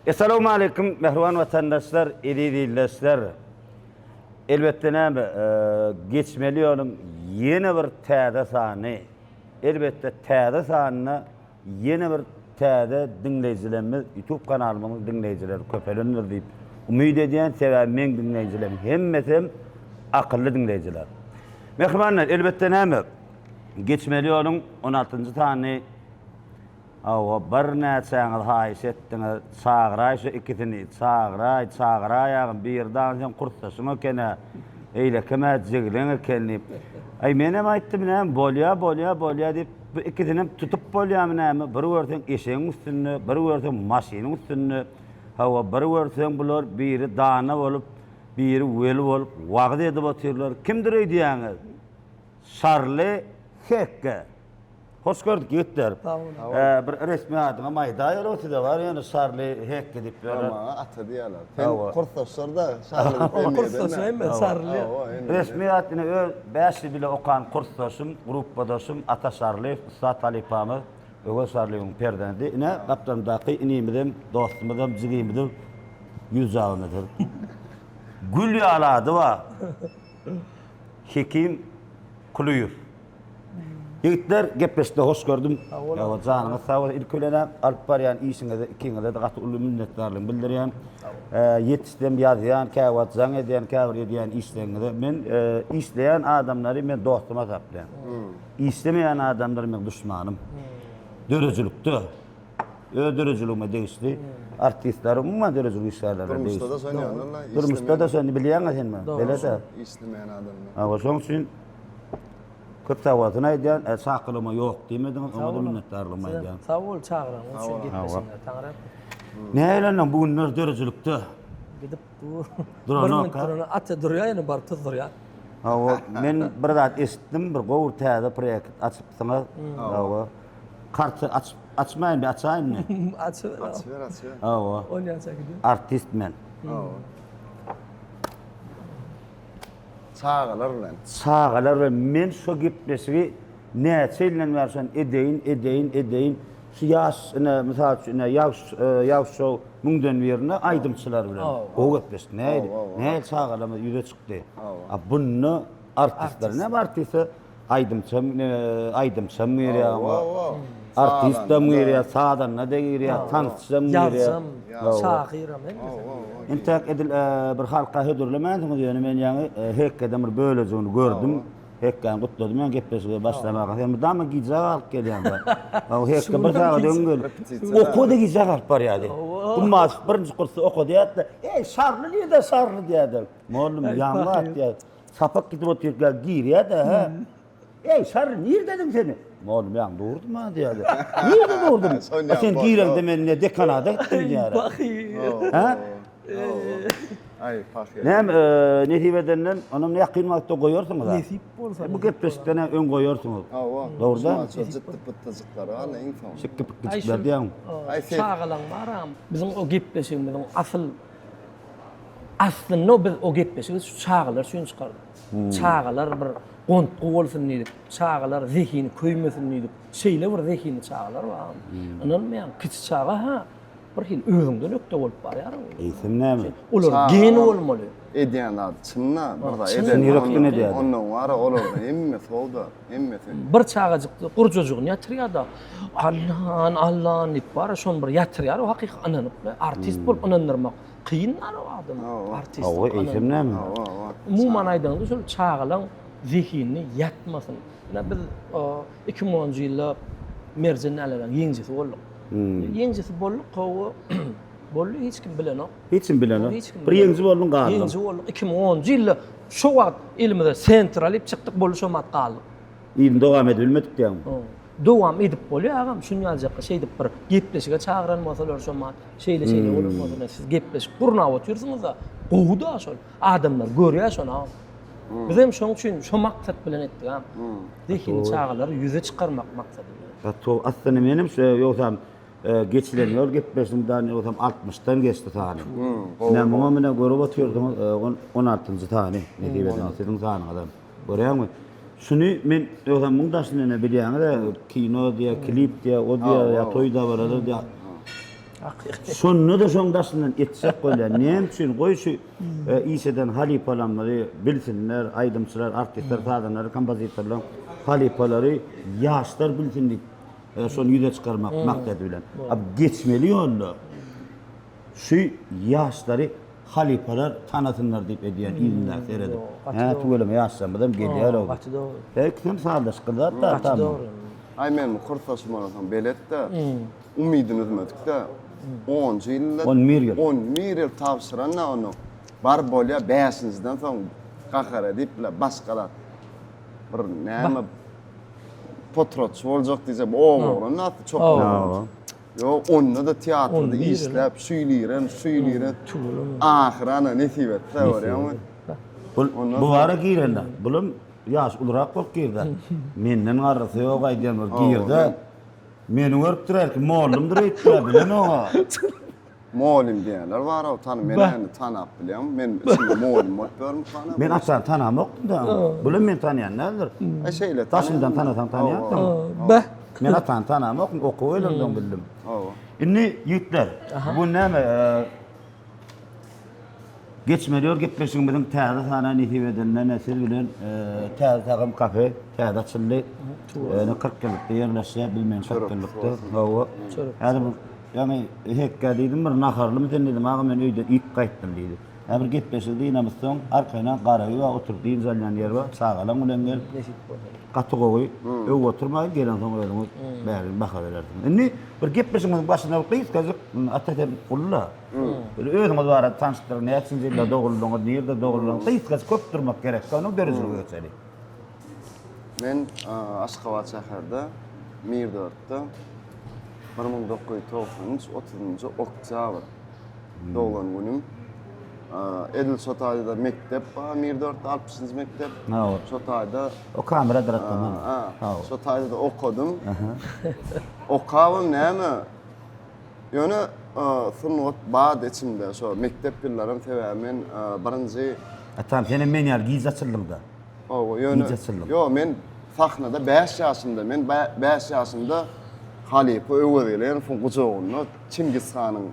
Essalawmaleýkim mähriban watandaşlar, eziz ildeşler. Elbetde näme, geçmeli ýoluň ýene bir täze sany. Elbetde täze sanyna ýene bir täze diňleýjilerimiz, YouTube kanalymyzyň diňleýjileri köpelendir diýip umyt edýän. Sebäbi meň diňleýjilerim hemmesem akylly diňleýjiler. Mähribanlar, elbetde näme, geçmeli ýoluň 16-njy sany Hawa, birnäçäňiz haýyş etdiňiz, çagyraý şu ikisini, çagyraý, çagyraý agam, biri dagy seň kursdaşyň eken-ä, eýlekem-ä jigileň eken diýip. Aý, menem aýtdym, näme, bolýa, bolýa, bolýa diýip, bu ikisinem tutup bolýamy näme, bir görseň eşegiň üstünde, bir görseň maşynyň üstünde, hawa, bir görseň bular biri dana bolup, biri weli bolup wagyz edip otyrlar. Kimdir öýdýäňiz? Şarly Hekge. Hoş gördük ýigitler. Sag boluň. Bir resmi adyňam aýdaýaly size bar ýöne Şarly Hekge diýip ýörler. Maňa ata diýýärler. Sen kursdaşlar-da Şarly diýip belli eden. Kursdaş hemme Şarly. Resmi at ine öz 5 ýyl bile okan kursdaşym, grupbadaşym Ata Şarlyýew ussat halypamyz Öwez Şarlyýewiň perzendi. Ine gapdalymdaky inimizem, dostumyzam, jigimizem ýüzjagazynda seret. Gül ýaly ady bar. Hekim Kulyýew. Ýigitler gepleşikde hoş gördüm. Ýa janyňyz sag bolsun. Ilki bilen alyp barýan işiňize ikiňize-de gaty uly minnetdarlygymy bildirýän. Ýetişsem ýazýan, käwagt jaň edýän, käbir edýän işleriňize. Men işleýän adamlary men dostum hasaplaýan. Işlemeýän adamlar meň duşmanym. Döredijilikde öz döredijiligime degişli artistler, umuman döredijilik işgärlerine degişli. Durmuşda-da şony ýaly. Durmuşda-da şony bilýäň-ä sen meni. Belet-ä. Işlemeýän adamlar. Hawa, şoň üçin Köp sag bolsun aýdýan, çakylygyma ýok diýmediňiz, oňa-da minnetdarlygymy aýdýan. Sag bol çagyranyň üçin gepleşigiňe Taňry. Nähili bu günler döredijilikde? Gidip dur. Duranok. Bir minut ata durýar ýene baryp tuzdurýar. Hawa, men bir zat eşitdim, bir gowy täze proýekt açypsyňyz. Hawa. Karty açyp açmaýyn, bir açaýynmy? Açyber. Açyber, açyber. Hawa. Onýança gidýär. Artist men. Hawa. Çagalar bilen. Çagalar bilen men şo gepleşigi näçe ýyldan bäri şony edeýin, edeýin, edeýin. Şu ýaş ine mysal üçin ine Ýagş Ýagş şou müňden birinde aýdymçylar bilen gowy gepleşdik. Nähili nähili çagalarymyz ýüze çykdy. A bunda artistler näme artiste Aýdymçam, aýdymçam girýär oňa. Artistem girýär, sazanda-da girýär, tansçam girýär. Ýazjam, şahyram hemmesi. Entäk edil bir halka hödürlemänsiňiz, ýöne men ýaňy Hekgeden bir bölejigini gördüm. Hekgäni gutladym ýaňy gepleşige başlamaka. Sen mydama gijä galyp gelýäň-dä. Hekge bir sagat öň gelip, okuwa-da gijä galyp barýardy. Gummaşyk birinji kursda okadýardy-da, Eý, Şarly nirde, Şarly diýýärdi. Mollum ýaňy atýar. Sapak gidip otyrka girýär-de, hä? Eý, Şarly, nirdediň sen? Mugallym, ýaňy durdum ha diýýär. Nirde durdun? A sen gireňde men ne dekanada gitdim diýýär. Pahyr. Hä? Aý, pahyr. Näme, nesip edenden, onam ýakyn wagtda goýarsyňyz-a? Nesip bolsa. Bu gepleşikden öň goýarsyňyz. Hawa. Dogry däl? Şuňa jytdy-pytdyjyklary bar-la iň soň. Şykgy-pykgyjyklar diýýäň. Çagalaň baram. Biziň o gepleşigimiziň asyl Aslynda biz o gepleşigi şu çagalar üçin çykardyk. Çagalar bir gontgy bolsun diýdik. Çagalar zehini köýmesin diýdik. Şeýle bir zehinli çagalar bar. Ynanmaýaň, kiçi çaga ha bir hili özüňden ökde bolup barýar. Eýsem näme? Olar geni bolmaly. Edýän zady çyn-da, bir zat eden. Çyn ýürekden edýär. Ondan bar-a olardan hemmesi gowy-da, hemmesi. Bir çagajyk gurjajygyny ýatyrýar-da, Allan, Allan diýip bar-a şony bir ýatyrýar, o hakyky ynanyp, artist bolup ynandyrmak. Kyn bar o adam artist. Hawa, eýsem näme? Umuman aýdanda şol çagalaň zehinini ýatmasyn. Ine biz 2010-njy ýylda Merjen Läleleriň ýeňijisi bolduk. Ýeňijisi bolduk, hawa. Boldy, hiç kim bilenok. Hiç kim bilenok. Bir ýeňiji bolduň, galdyň. Ýeňiji bolduk. 2010-njy ýylda şo wagt elimize sentr alyp çykdyk, boldy şo wagt galdyk. Yzyny dowam edip bilmedik diýýäňmi? Dowam edip bolýar agam, şuny ýalyjakka şeýdip bir gepleşige çagyran bolsalar şo wagt. Şeýle şeýle bolan bolsa ine siz gepleşik gurnap otyrsyňyzda gowy-da şol. Adamlar görýär şony agam. Biz hem şoň üçin şo maksat bilen etdik agam. Zehinli çagalary ýüze çykarmak maksady bilen. Gaty gowy. Aslynda menem şu ýogsam geçilen ýol gepleşigimden ýogsam altmyşdan geçdi sany. Ine muňa mine görüp otyrsyňyz on altynjy sany nesip etse siziň sanyňyzam. Görýäňmi? Şuny men ýogsam muň daşynda ine bilýäňiz-ä kino diýä, klip diýä, o diýä, ýa toý dabaralar diýä. Şonda-da şoň daşyndan etjek bolýar. Näme üçin? Goý şu iş eden halypalarymyzy bilsinler, aýdymçylar, artistler, sazandalar, kompozitorlaryň halypalary ýaşlar bilsin diýip, şony ýüze çykarmak maksady bilen. A geçmeli ýolda şu ýaşlary halypalar tanasynlar diýip edýän yzynda seredip. Hä, tüweleme ýaşlarymyzam gelýär-ow. Gaty dogry. Ikisem sazlaşykly zat da. Gaty dogry. Aý men kursdaşym bolansoň belet-de. Umydyny üzmedik-de. Onunjy ýylda. On bir ýyl. On bir ýyl tabşyran-da ony. Bar bolýa bäşinjiden soň gahar edip bile başga zat. Bir näme potratçy boljak diýjek. Bu oba oglan asly çok. Ýok, onda-da teatrda işläp, şu ýyl iren, şu ýyl iren. Ahyry ana nesip etse görýäňmi? Bu bu bara girende. Bulam ýaş ulurak bolup girdi. Menden garrysy ýok aýdýan bir girdi. Meni görüpdir erki mollumdyr öýtýär bilenok-a. Mollum diýenler bar-ow tany men indi tanap bilýän men içimde mollum bolup ýörmükänem. Men atany tanamokdym-da. Bulam meni tanýan däldir. Aý şeýle Daşymdan tanasaň tanýarsyň. Beh. Men atany tanamokdym okuwa gelemsoň bildim. Hawa. Indi ýigitler bu näme Geçmeli ýol gepleşigimiziň täze sana nesip edenine siz bilen täze tagam kafe täze açyldy. Ýöne 40 ýyllykda ýerleşýär, bilmen 40 ýyllykda. Hawa. Häzir bu ýaňy hekge diýdim bir naharlymy sen diýdim, aga men öýden iýip gaýtdym diýdi. Hä bir gepleşigi dynamyzsoň arkaýyn garaýy bar, oturyp dynç alýan ýer bar, çagalaň bilen gel. Nesip bolsa. Gaty gowy. Öwüp oturmaýyn, gelensoň özüňiz bäri baha berersiňiz. Indi bir gepleşigimiziň başynda bir gysgajyk Ata sen uly-la. Böyle özüňiz barada tanyşdyryň, näçinji ýylda doguldyňyz, nirde doguldyňyz, gysgaça köp durmak gerek, onuň döredijilige geçeli. Men Aşgabat şäherde, Mir dörtde, 1993, otuzynjy oktýabr doglan günüm. Edil şo taýda mekdep bar, Mir dörtde, altmyşynjy mekdep. Şo taýda. O kameradyr atda. Şo taýda-da okadym. Okabam näme, Ýöne sungat bardy içimde şo mekdep ýyllarym sebäbi men birinji Atam senem men ýaly giç açyldyňda. Hawa ýöne Giç açyldyň. Ýok men sahnada 5 ýaşymda men 5 ýaşymda halypa Öwezgelenowyň gujagynda Çingiz hanyň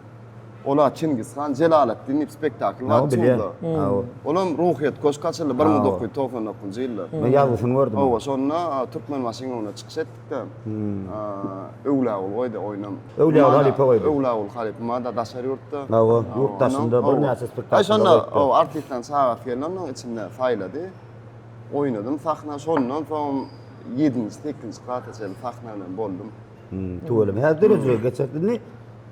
ola Çingiz han Jelaletdin diýip spektakl bar Bilýän. Hawa. Olam Ruhyýet köşk açyldy 1999-njy ýylda. Men ýazgysyny gördüm. Hawa şonda Türkmenbaşyň öňünde çykyş etdik. Öwlagul goýdy oýnam. Öwlagul halypa goýdy. Öwlagul halypa mada daşary ýurtda. Hawa, ýurt daşynda birnäçe spektaklda goýdy. Şonda o artistleň çagasy geldi onuň içinde saýlady. Oýnadym sahna, şondan soň ýedinji, sekizinji klasa çenli sahna bilen boldum. Tüweleme. Häzir döredijilige geçeris. Indi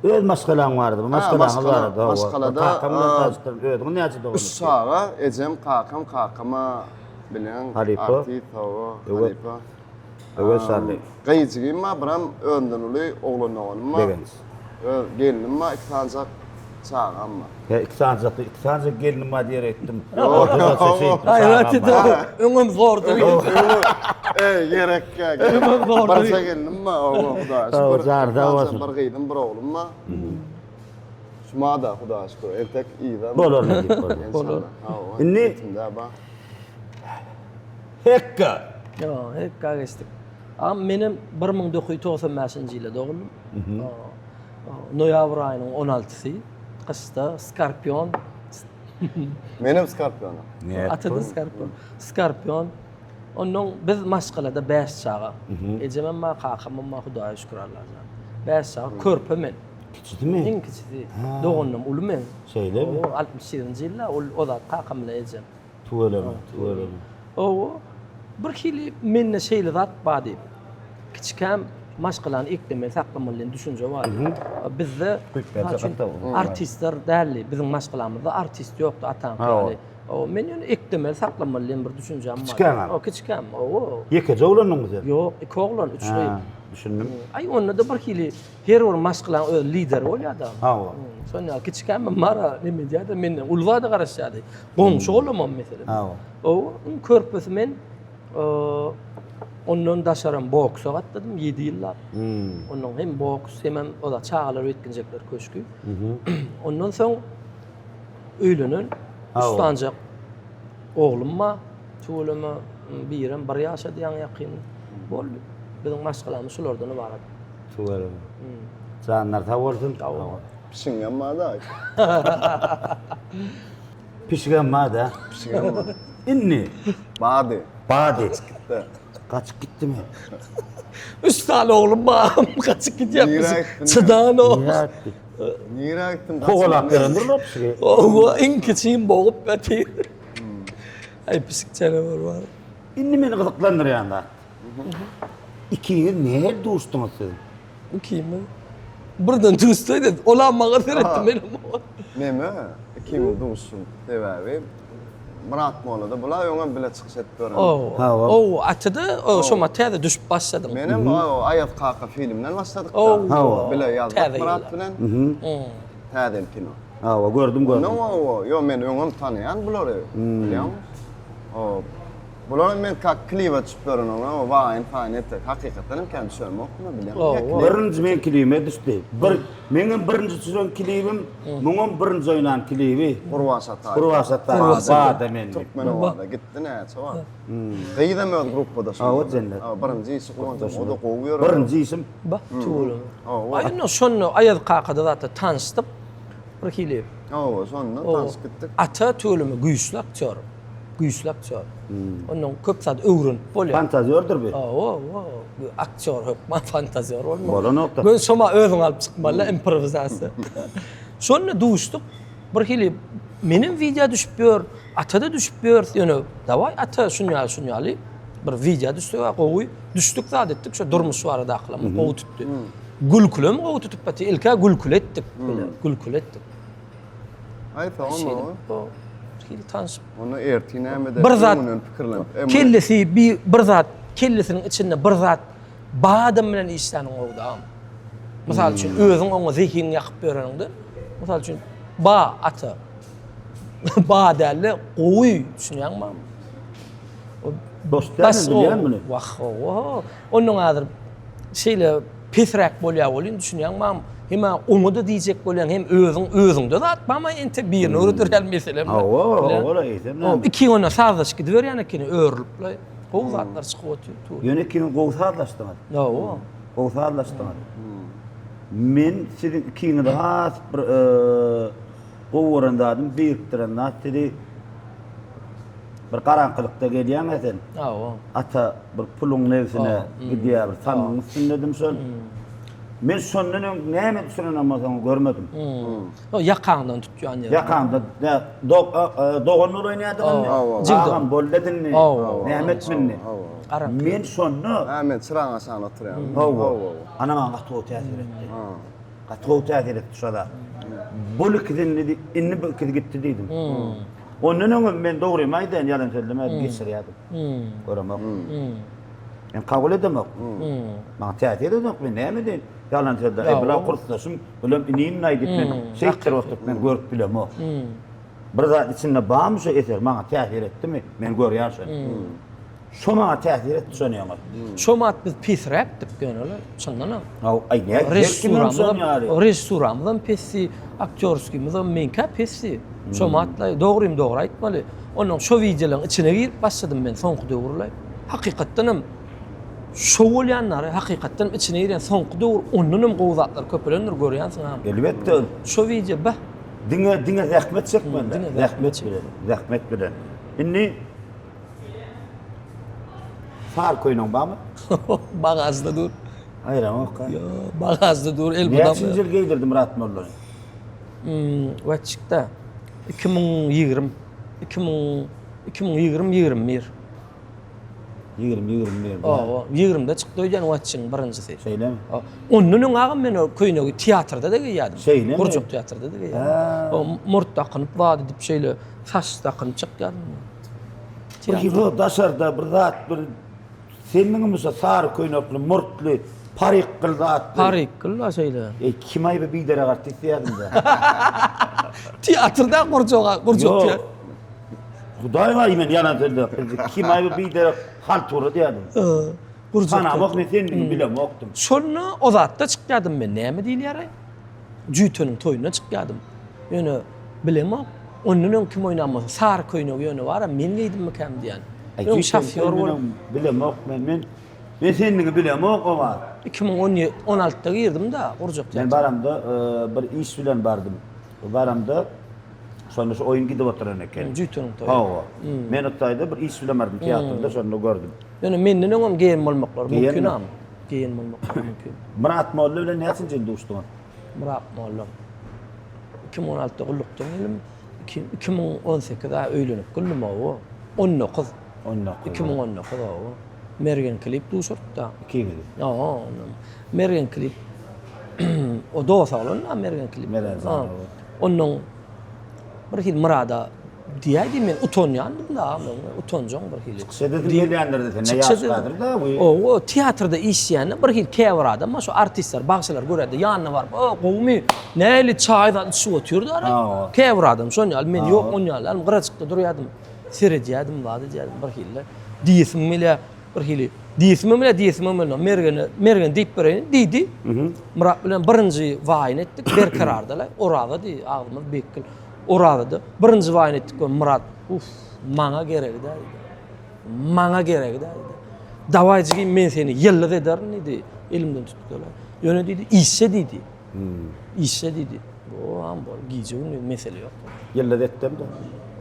öz maşgalaň bardy, maşgalaňyz bardy. Maşgalada kakam bilen tanyşdyr. Özüňiz näçe dogan? Üç çaga, ejem, kakam, kakama bilen artist, hawa, halypa. Öwez Şarly. Gyzjygym bar, biram özümden uly oglan doganym bar. Begenç. Öz gelnim bar, iki sanjak çagam bar. He, iki sanjak, iki sanjak gelnim bar diýer etdim. Aýratyn öňem zordy. Eý, gerek ýa. Öňem zordy. Birje gelnim bar, owa, Hudaýa şükür. Jar sag bolsun. Bir gyzym, bir oglum bar. Şumada Hudaýa şükür, entek yzam. Bolar nesip bolar. Bolar. Indi Hekga. Ýa, hekga geçdik. Agam menem 1995-nji ýylda doguldym. Noýabr aýynyň 16-sy, gyşda Skorpion. Menem Skorpionam. Atada Skorpion. Skorpion. Ondan biz maşgalada 5 çaga. Ejemem bar, kakamam bar, Hudaýa şükür Allajan. 5 çaga, körpe men. Kiçisimi? Iň kiçisi. Dogandan uly men. Şeýlemi? 67-nji ýylda ol o zat kakam bilen ejem. Tüweleme, tüweleme. Hawa, bir hili mende şeýle zat bar diýip. Kiçikäm maşgalany eklemeli, saklamaly diýen düşünje bar. Bizde artistler däldi. Biziň maşgalamyzda artist ýokdy ataňky ýaly. Hawa, men ýöne eklemeli, saklamaly diýen bir düşünjäm bar. Kiçikäň? Hawa, kiçikäm, hawa. Ýekeje oglandyňmy sen? Ýok, iki oglan, üç gyz. Düşündim. Aý, onda-da bir hili her bir maşgalaň öz lideri bolýar-da. Hawa. Şonda ýaly kiçikäm men mara neme edýärdi, menden uly zada garaşýardy. Goňşy bolamam meselem. Hawa. O iň körpesi men ondan daşaram boksa gatnadym 7 ýyllap. Ondan hem boks, hemem o da çagalar we ýetginjekler köşgi. Ondan soň öýlenen üç sanjak oglum bar. Tüweleme birem bir ýaşady ýaňy ýakyn. Boldy. Biziň maşgalamyz şulardan ybarat. Tüweleme. Janlar sag bolsun. Pişiňem bar-da. Pişigem bar-da. Pişigem bar. Indi. Bardy. Bardy. Gaçyp gitdi. Gaçyp gitdimi? Üç sany oglum bar, gaçyp gidýär. Nirä gitdi? Çydanok. Nirä gitdi? Nirä gitdim? Kowalap berendir pişigi. Owa, iň kiçim bogup ýatyr. Aý pişik janawar bar. Indi meni gyzyklandyrýan zat. Ikiňiz nähili duşduňyz siz? Ikimiz birden duşdy. Olam maňa seretdi, menem oňa. Neme? Ikimiz duşduk. Sebäbi Myrat mollada bular öňem bile çykyş edip ýören. Ow, ow, atyda şo täze düşüp başladyň. Menem Aýaz kaka filmden başladyk-da. Bile ýazdyk Myrat bilen. Täze kino. Hawa, gördüm, gördüm. Ondan ow, ýo men öňem tanaýan bulary, bilýäňmi? Ow. Bular men kak klibe düşüp ýören oňa, o waýyn faýyn etek. Hakykatdan hem kän düşemokmy, bilýäňmi? Birinji men klibime düşdi. Bir meňem birinji düşen klibim, muňam birinji oýnan klibi. Gurban Şataýew. Gurban Şataýew. Bada men. Türkmen owazda gitdi näçe wagt. Gyzam öz gruppadaşym. Hawa jennet. Birinji işi Gurban o-da gowy ýören. Birinji işim. Bak tüweleme. Aý indi şonda Aýaz kakada zatda tanyşdyk. Bir hili. Hawa şonda tanyşyp gitdik. Ata tüweleme güýçli aktýor. Güýçli aktýor. Ondan köp zat öwrenip bolýar. Fantazýordyr bu. Hawa, hawa. Aktýor hökman fantazýor bolmaly. Bolanok-da. Göni şoma özüň alyp çykmaly, improwizasiýa. Şonda duşduk. Bir hili menem wideo düşüp ýör, Ata-da düşüp ýör. Ýöne dawaý Ata şun ýaly, şun ýaly bir wideo düşsek gowy. Düşdük zat etdik, şo durmuş baradakylam gowy tutdy. Gülkülem gowy tutup gaty. Ilk-ä gülküli etdik bile, gülküli etdik. Aý soňam o. Hili tanşyp. Onda ertir näme eder? Bir zat pikirlenip. Kellesi bir bir zat kellesiniň içinde bir zat badam bilen işläniň gowy agam. Mysal üçin özüň oňa zehiniňi ýakyp ýöreniňde, mysal üçin ba ata. Ba dälde gowy düşünýäňmi? Dost dälmi bilýän muny? Wah, oho. Ondan häzir şeýle pesräk bolýar welin düşünýäňmi agam? Hem-ä oňa-da diýjek bolýaň, hem özüň özüňde zat barmy entek birini öwreder ýaly meselem bar. Hawa, hawa, eýsem näme? Ikiň onda sazlaşyp gidiberýän ekeni, örülip-le. Gowy zatlar çykyp otyr. Ýöne ikiňiz gowy sazlaşdyňyz. Hawa. Gowy sazlaşdyňyz. Men siziň ikiňizi has bir gowy gören zadym, birikdiren zat sizi Bir garaňkylykda gelýäň-ä sen. Hawa. Ata bir puluň nebsine gidýär, bir sandygyň üstündedim şol. Men şondan öň näme düşürenem bolsaň görmedim. O ýakaňdan tutýan ýeri. Ýakaňdan, dogan bolaýyn ýa-da indi. Agam boldy edindi. Näme etmindi. Men şonda. Hä, men çyraň aşagynda oturýan. Hawa. Ana maňa gaty gowy täsir etdi. Gaty gowy täsir etdi şo zat. Bul ikisi indi, indi bu ikisi gitdi diýdim. Ondan öňem men dogrymy aýdaýyn, ýalan sözlemädim, geçirýärdim. Göremok. Men kabul edemok. Maňa täsir edenok, men näme edeýin? Ýalan sözle. Eý, bular kursdaşym, bulam inim aýdyp men şeýtdirip oturyp men görüp bilemok. Bir zat içinde barmy şu eser maňa täsir etdimi? Men görýän şony. Şo maňa täsir etdi şony ýaňy. Şo mat biz pesräkdik ýöne-le, çyndanam. Haw, aý näme, her kimem şon ýaly. Režissuramyzam pesdi, aktýorskymyzam meňkä pesdi. Şo matlaý, dogrymy dogry aýtmaly. Onnoň şo wideolaryň içine girip başladym men soňky döwürlaý. Hakykatdanam şo bolýanlary hakykatdanam içine girýän soňky döwür ondanam gowy zatlar köpelendir görýänsiň agam. Elbetde. Şo wideo beh. Diňe diňe zähmet çekmeli. Diňe zähmet bilen. Zähmet bilen. Indi Sary köýnegiň barmy? Bagažda dur. Aýramok-a. Ýok, bagažda dur, elmydama. Näçinji ýyl geýdirdi Myrat mollany? Hmm, Wäçikde. 2020, 2000, 2020, 21. 20, 21. Hawa, 20-de çykdy öýdýän Wäçigiň birinjisi. Şeýlemi? Ondan öň agam men o köýnegi teatrda-da geýýärdim. Şeýlemi? Gurjak teatrda-da geýýärdim. O murt dakynyp, zat edip şeýle saç dakynyp çykýardym. Bir ýyl daşarda bir zat bir seniňmi şo sary köýnekli, murtly, parikgil zatly. Parikgil la şeýle. Eý kim aýby biderek artist diýýärdiňdä. Teatrda gurjak gurjak teatr. Hudaý aý men ýalan sözläp kim aýby biderek haltura diýýärdim. Gurjak. Tanamok men sendigini bilemokdym. Şonda o zatda çykýardym men näme diýilýär-aý? Jüýteniň toýuna çykýardym. Ýöne bilemok, ondan öň kim oýnan bolsa, sary köýnegi ýöne bar-a, men geýdimmikäm diýýän. Öň şofýor bolup. Bilemok men, men. Men sendiňi bilemok o wagt. 2017, 16-da girdim-de gurjak Men teatryna. baramda bir iş bilen bardym. Baramda şonda şu oýun gidip oturan eken. Jüýteniň toýy. Hawa. Men o taýda bir iş bilen bardym teatrda şonda gördüm. Ýöne menden öňem geýen bolmaklary Geýenmi? mümkin am. Geýen bolmaklary mümkin. Myrat molla bilen näçinji ýyl duşduňyz? Myrat molla. 2016-da gullukdan geldim. 2018 a öýlenip güldüm owo. 19. 19. 2019 owo. Mergen klip duşurtda. Ikiňizi. Owo. ondan. Mergen klip. O dost oglan da Mergen klip. Mergen Ha. Ondan bir hil Myrada diýäýdi men utanýandym da, men utanjaň bir hili. Çykyş edesim gelýändir sen ne Çykyş ýaş ederdim. kadr-da bu. Owo, teatrda işleýände bir hil käbir adam bar, şu artistler, bagşylar görede ýanyna baryp, "O, gowumy? Nähili çaý zat içip otyr da." Hawa. Käbir adam şon ýaly, men ýok on ýaly, dälmi, gyrajykda durýardym. Seredýärdim, zat edýärdim bir hili. Diýesim gelýär, bir hili. Diýesim gelýär, diýesim gelýär. Mergene, Mergen diýip bereýin diýdi. Myrat bilen birinji waýyn etdik, Berkararda-la, Oraza diý, agzymyz bekgil. Orazada birinji waýyn etdik we Myrat, Uff, maňa geregi däl diýdi. Maňa geregi däl diýdi. Dawaý jigim men seni ýyldyz ederin diýdi. Elimden tutdy-la. Ýöne diýdi, işe diýdi. Işe diýdi. Bol, bol, gije gündiz mesele ýok. Ýyldyz etdem-de.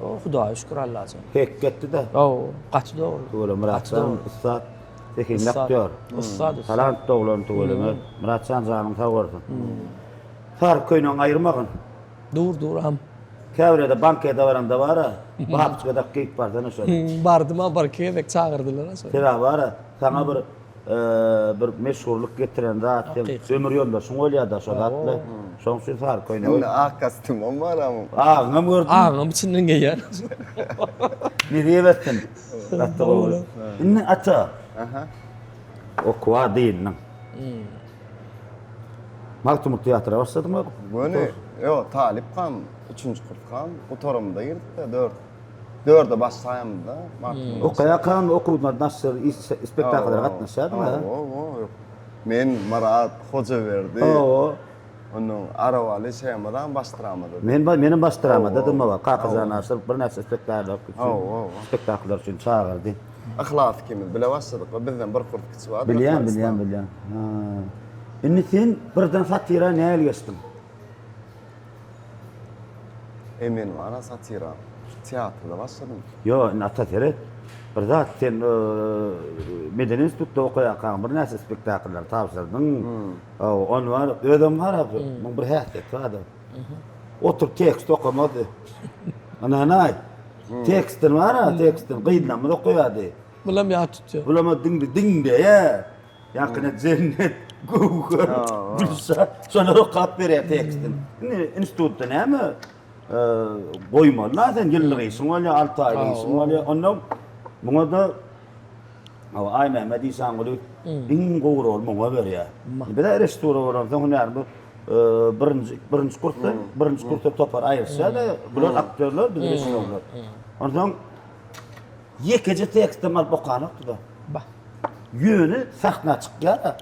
O, Hudaýa şükür Allajan. Hek etdi-de. Hawa, gaty dogry. Tüweleme Myratjan ussat, zehinli aktýor. Ussat, ussat. Talant doglan tüweleme. Myratjan janyň sag bolsun. Sary köýnegiňi aýyrmagyn. Dur dur am. Käbir ýerde bankete baranda bar-a, bapçyka dak geýip barsana şony. Bardym-a bir iki gezek çagyrdylar-a şony. Sebäbi bar-a, saňa bir bir meşhurlyk getiren zat seň ömür ýoldaşyň bolýar-da şo zatla. Şoň üçin sary köýnek. Indi ak kostýumam bar amyň. Agyňam gördüm. Agyňam içinden geýýän. Nesip etsin. Gaty gowy. Indi ata. Okuwa dyndyň. Magtymguly teatra başladyňmy? Göni, ýok, talypkam, üçünji kurskam, gutaramda girdik-de, dört, dörde başlaýamyzda Magtymguly. Okaýarkaň okuwdan daşary iş, spektakllara gatnaşýardyň-a? Hawa, hawa. Men, Myrat, Hojaberdi. Hawa. Onnoň Arabaly şeýamyzam baş dramada. Men ba, menem baş dramadadym hawa. Kakajan Aşyrow birnäçe spektaklar üçin, Hawa, hawa. spektakllar üçin çagyrdy. Yhlas ikimiz bile başladyk we bizden bir kurs kiçi bardy. Bilýän, bilýän, bilýän. Ha. Indi sen birden satira nähili geçdiň? E men bar-a satira teatrda başladym. Ýo, indi ata seret. Bir zat sen medeni institutda okaýarkaň birnäçe spektakllary tabşyrdyň. Hawa, ony bar, özem bar, muň bir häsiýeti bardy. Oturyp tekst okamazdy. Ynanaý. Tekstini bar-a, tekstini gyzlarymyz okaýardy. Bulam ýat tutýar. Bulam diňle, diňleýär. Ýaňkyna Jennet, Göwher, Gülşat şolar okap berýär tekstini. Indi institutda näme goýmaly-la sen ýyllyk işiň bolýar, alty aýlyk işiň bolýar. Onda muňa-da Aýmämmet Işangulyýew iň gowy roly muňa berýär. Biz-ä režissura bolansoň hünärimiz birinji birinji kursda birinji kursda topar aýryşýar-da, bular aktýorlar, biz režissýorlar. Onsoň Ýekeje tekstem alyp okanokdy-da. Bah. Ýöne sahna çykýar-a.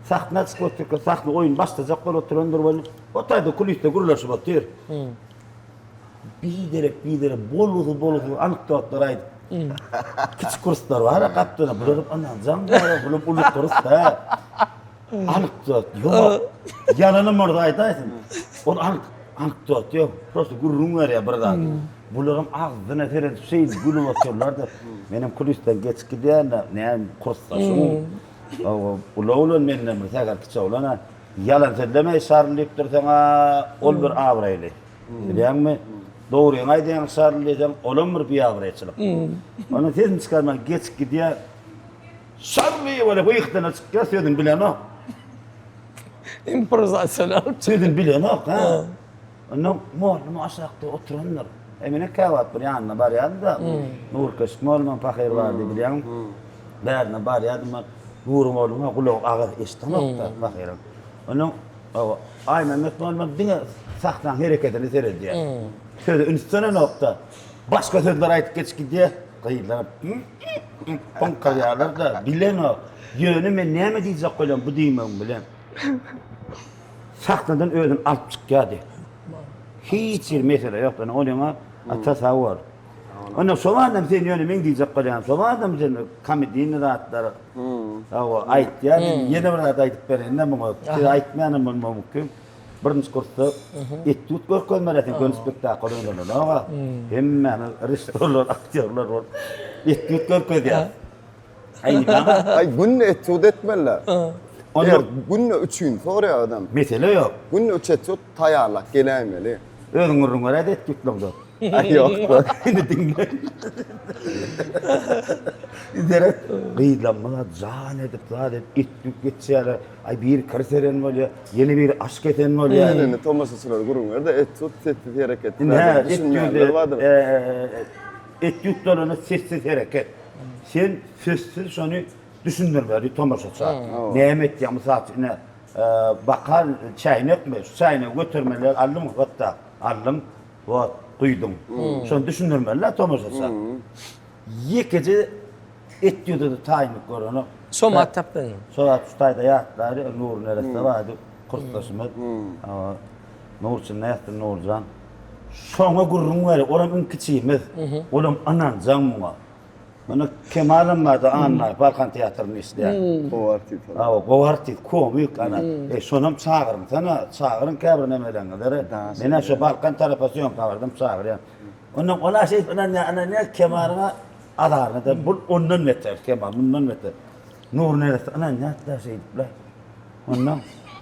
Sahna çykyp otyrka, sahna oýun başlajak bolup oturandyr welin, o taýda kulisde gürleşip otyr. Biderek, biderek, bolgusyz-bolgusyz anekdotlar aýdyp. Kiçi kurslar bar-a gapdalda, bular ynanjaň bar-a, bular uly kurs, hä. Anekdot ýok. Ýalanam bolsa aýdaýsyn. Ol anekdot ýok. Prosta gürrüň berýär bir zady. Bularyň agzyna seredip şeýdip gülüp otyrlar-da. Menem kulisden geçip gidýän-de, näme kursdaşym. Hawa, uly oglan menden bir sähel kiçi oglan-a. Ýalan sözlemeý Şarl diýip dursaň-a, ol bir abraýly. Bilýäňmi? Dogryňy aýdýaň Şarl diýseň, olam bir biabraýçylyk. Onuň sesini çykarman geçip gidýär. Şarly weli wyhdana çykýar sözüni bilenok. Improwizasiýany alyp Sözüni bilenok ha. Ondan mollum aşakda oturandyr. E menem käwagt bir ýanyna barýardym-da. Nurkeşik mollumam pahyr bardy bilýäň. Bärine barýardym ben. Nury mollumyň gulagy agyr eşidenok-da pahyryň. Ondan Aýmämmet mollum diňe sahnaň hereketine seredýär. Söze üns berenok-da. Başga sözler aýdyp geçip gidýär. Gyzlar pyňkyrýarlar-da, bilenok. Ýöne men näme diýjek bolýan bu diýmegim bilen. Sahnadan özüni alyp çykýardy. Hiç bir mesele ýok. Ýöne ol ýaňa ata sag bol. Onda şo adam sen ýöne meň diýjek bolýanym, şo adam sen komediyny zatlar. Hawa, aýtýan, ýene bir zat aýdyp bereýin-de muňa. Size aýtmaýanam bolmagy mümkin. Birinji kursda etýud görkezmeli sen göni spektakl oýnanok-a. Hemmämiz režissýorlar, aktýorlar bolup etýud görkezýäris. Aý günde etýud etmeliler. Onda günde üçin soraýar adam. Mesele ýok. Günde üç etýud taýýarlap geläýmeli. Özüň gürrüň beräýde etýudlaňda. Aý ýok. Indi diňle. Seret, gyzlarymyz jan edip, zat edip etýud geçýärler. Aý biri kir seren bolýar, ýene biri aş kesen bolýar. Indi indi tomaşaçylara gürrüň ber-de etýud sessiz hereket. Indi hä, etýud etýud bolanda sessiz hereket. Sen sözsüz şony düşündirmeli tomaşaça. Näme etýäň mysal üçin ine bakal çäýnekmi şu çäýnegi götermeli aldyňmy hatda aldyň wot guýduň. Şony düşündirmeli tomaşaça. Ýekeje etýuda-da taýynlyk görenok. Şo mat tapdyň. Şo wagt şu taýda ýatlary Nury neresse bardy kursdaşymyz. Nurçyn nätdi Nurjan. Şoňa gürrüň ber, olam iň kiçimiz. Olam ynanjaň muňa. Mana Kemalam bardy, Annaýew, Balkan teatrynda işleýän. Gowy artist. Hawa, gowy artist, komik ana. E, şonam çagyryňsana, çagyryň käbir nemeleňizleri. Men-ä şo Balkan tarapa syýomka bardym, çagyrýan. Ondan ol-a şeýdip ynanýar, ynanýar, Kemalyň-a azaryna-da, bul ondan beter, Kemal mundan beter. Nury neresse ynanýar-da şeýdip-le. Ondan,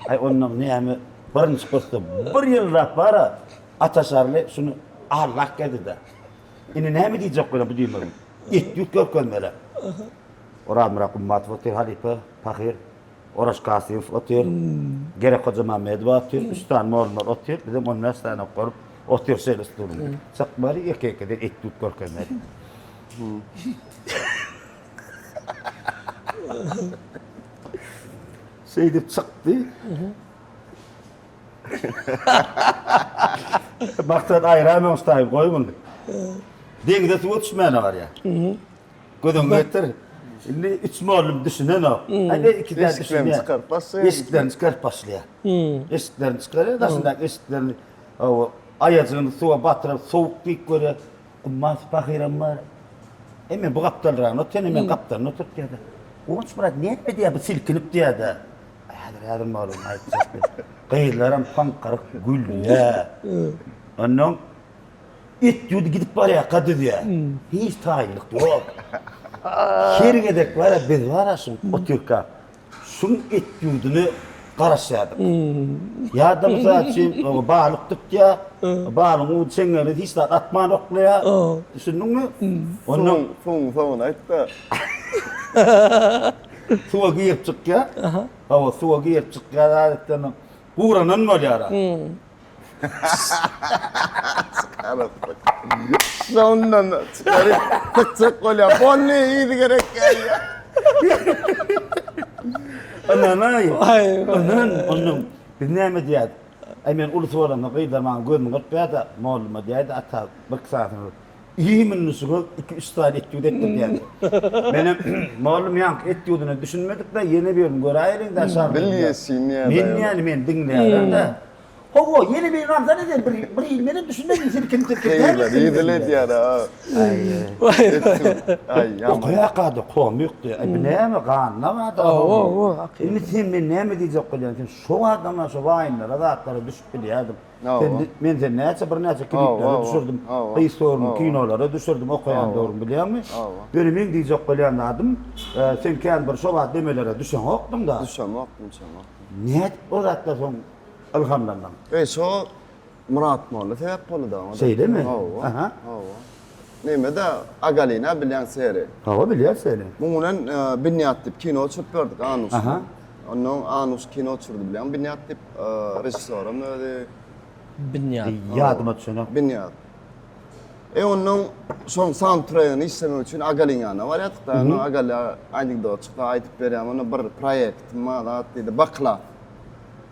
aý ondan näme, birinji kursda bir ýyllap bar-a, Ata Şarly şuny allak geldi-de. Indi näme diýjek bolýan bu diýmegim? Etýud görkezmeli. Orazmyrat Gummatow otyr halypa, pahyr. Oraş Kasymow otyr. Gerek Hojamammedowa otyr. Üç sany mugallymlar otyr. Bizem 15 sany bolup otyr şeýle stulunda. Çykmaly ýeke-ýekeden etýud görkezmeli. Şeýdip çykdy. Maksat aýran oňştaýy goý muny. Deňize suwa düşmäne barýar. Göz öňüne getir. Indi üç mugallym düşünenok. Hadi iki däl Eşiklerini düşünýär. çykaryp başlaýar. Eşiklerini çykaryp başlaýar. Eşiklerini çykarýar, daşyndaky eşiklerini hawa, aýajygyny suwa batyryp, sowuk diýip görýär. Gummas pahyram bar. E men bu gapdalragyna oturýan, men gapdalynda oturyp diýýär. Guwanç myrat näme diýýär bu silkinip diýýär-de. Häzir häzir mugallym aýtjak. Gyzlaram paňkyryp gülýär. Ondan etýudy gidip barýarka düzýär. Hiç taýynlyk ýok. Her gezek bar biz bar şuň otyrka. Şuň etýudyny garaşýardyk. Ýa-da mysal üçin balyk tutýar. Balygyň uly çeňňegine hiç zat atman oklaýar. Düşündiňmi? Ondan soň soňuny aýtda. Suwa girip çykýar. Hawa, suwa girip çykýar adatdan. Guranan bolýar. Çykarypdyk. Şondan çykaryp çykjak bolýar. Boldy, yzy gerek gelýär. Ynanaý. Ynan, ondan biz näme diýýärdik? Aý men ulusy bolanda gyzlar maňa gözüni gyrpýar-da, molluma diýýärdi, ata, bir sanysyny Iým indi şuňa iki-üç sany etýud etdir diýýärdi. Menem mugallym ýaňky etýudyna düşünmedik-de, ýene birini göräýeliň-dä şarly. Bilýesin diýýär. Men ýaly meni diňleýärler-de. Hawa, ýene birini alsana sen, bir bir ýyl menem düşünmedim, sen kim kim Gyzlar idil edýär-ä. Aý, ýaman. Okaýarka-da komikdi. Aý, bu näme, ganda bar-da. Hawa, hawa, hakyky. Indi sen men näme diýjek bolýan, sen şo adamlar şo waýnlara zatlara düşüp bilýärdiň. Sen, men seni näçe birnäçe kliplere düşürdim, gyz döwrüni kinolara düşürdim, okaýan döwrüm bilýäňmi? Ýöne meň diýjek bolýan zadym, sen kän bir şo wagt demelere düşeňokdyň-da. Düşemokdym, düşemokdym. Nädip o zatlar soň ylhamlandyň? Eý, şo Myrat molla sebäp boldy-da oňa. Şeýlemi? Hawa. Hawa. Neme-de, Agalina bilýäň seri. Hawa, bilýän seri. Muň bilen Binýat diýip kino düşürip berdik Anuş. Aha. Onnoň Anuş kino düşürdi bilýäňmi Binýat diýip, režissýoram özi. Binýat. Ýadyma düşenok. Binýat. E onnoň şoň soundtregini işlemek üçin Agaliň ýanyna barýardyk-da. Onnoň Agalýa anekdot çykdy, aýdyp berýär. Onda bir proýektim bar zat diýdi, Bakla.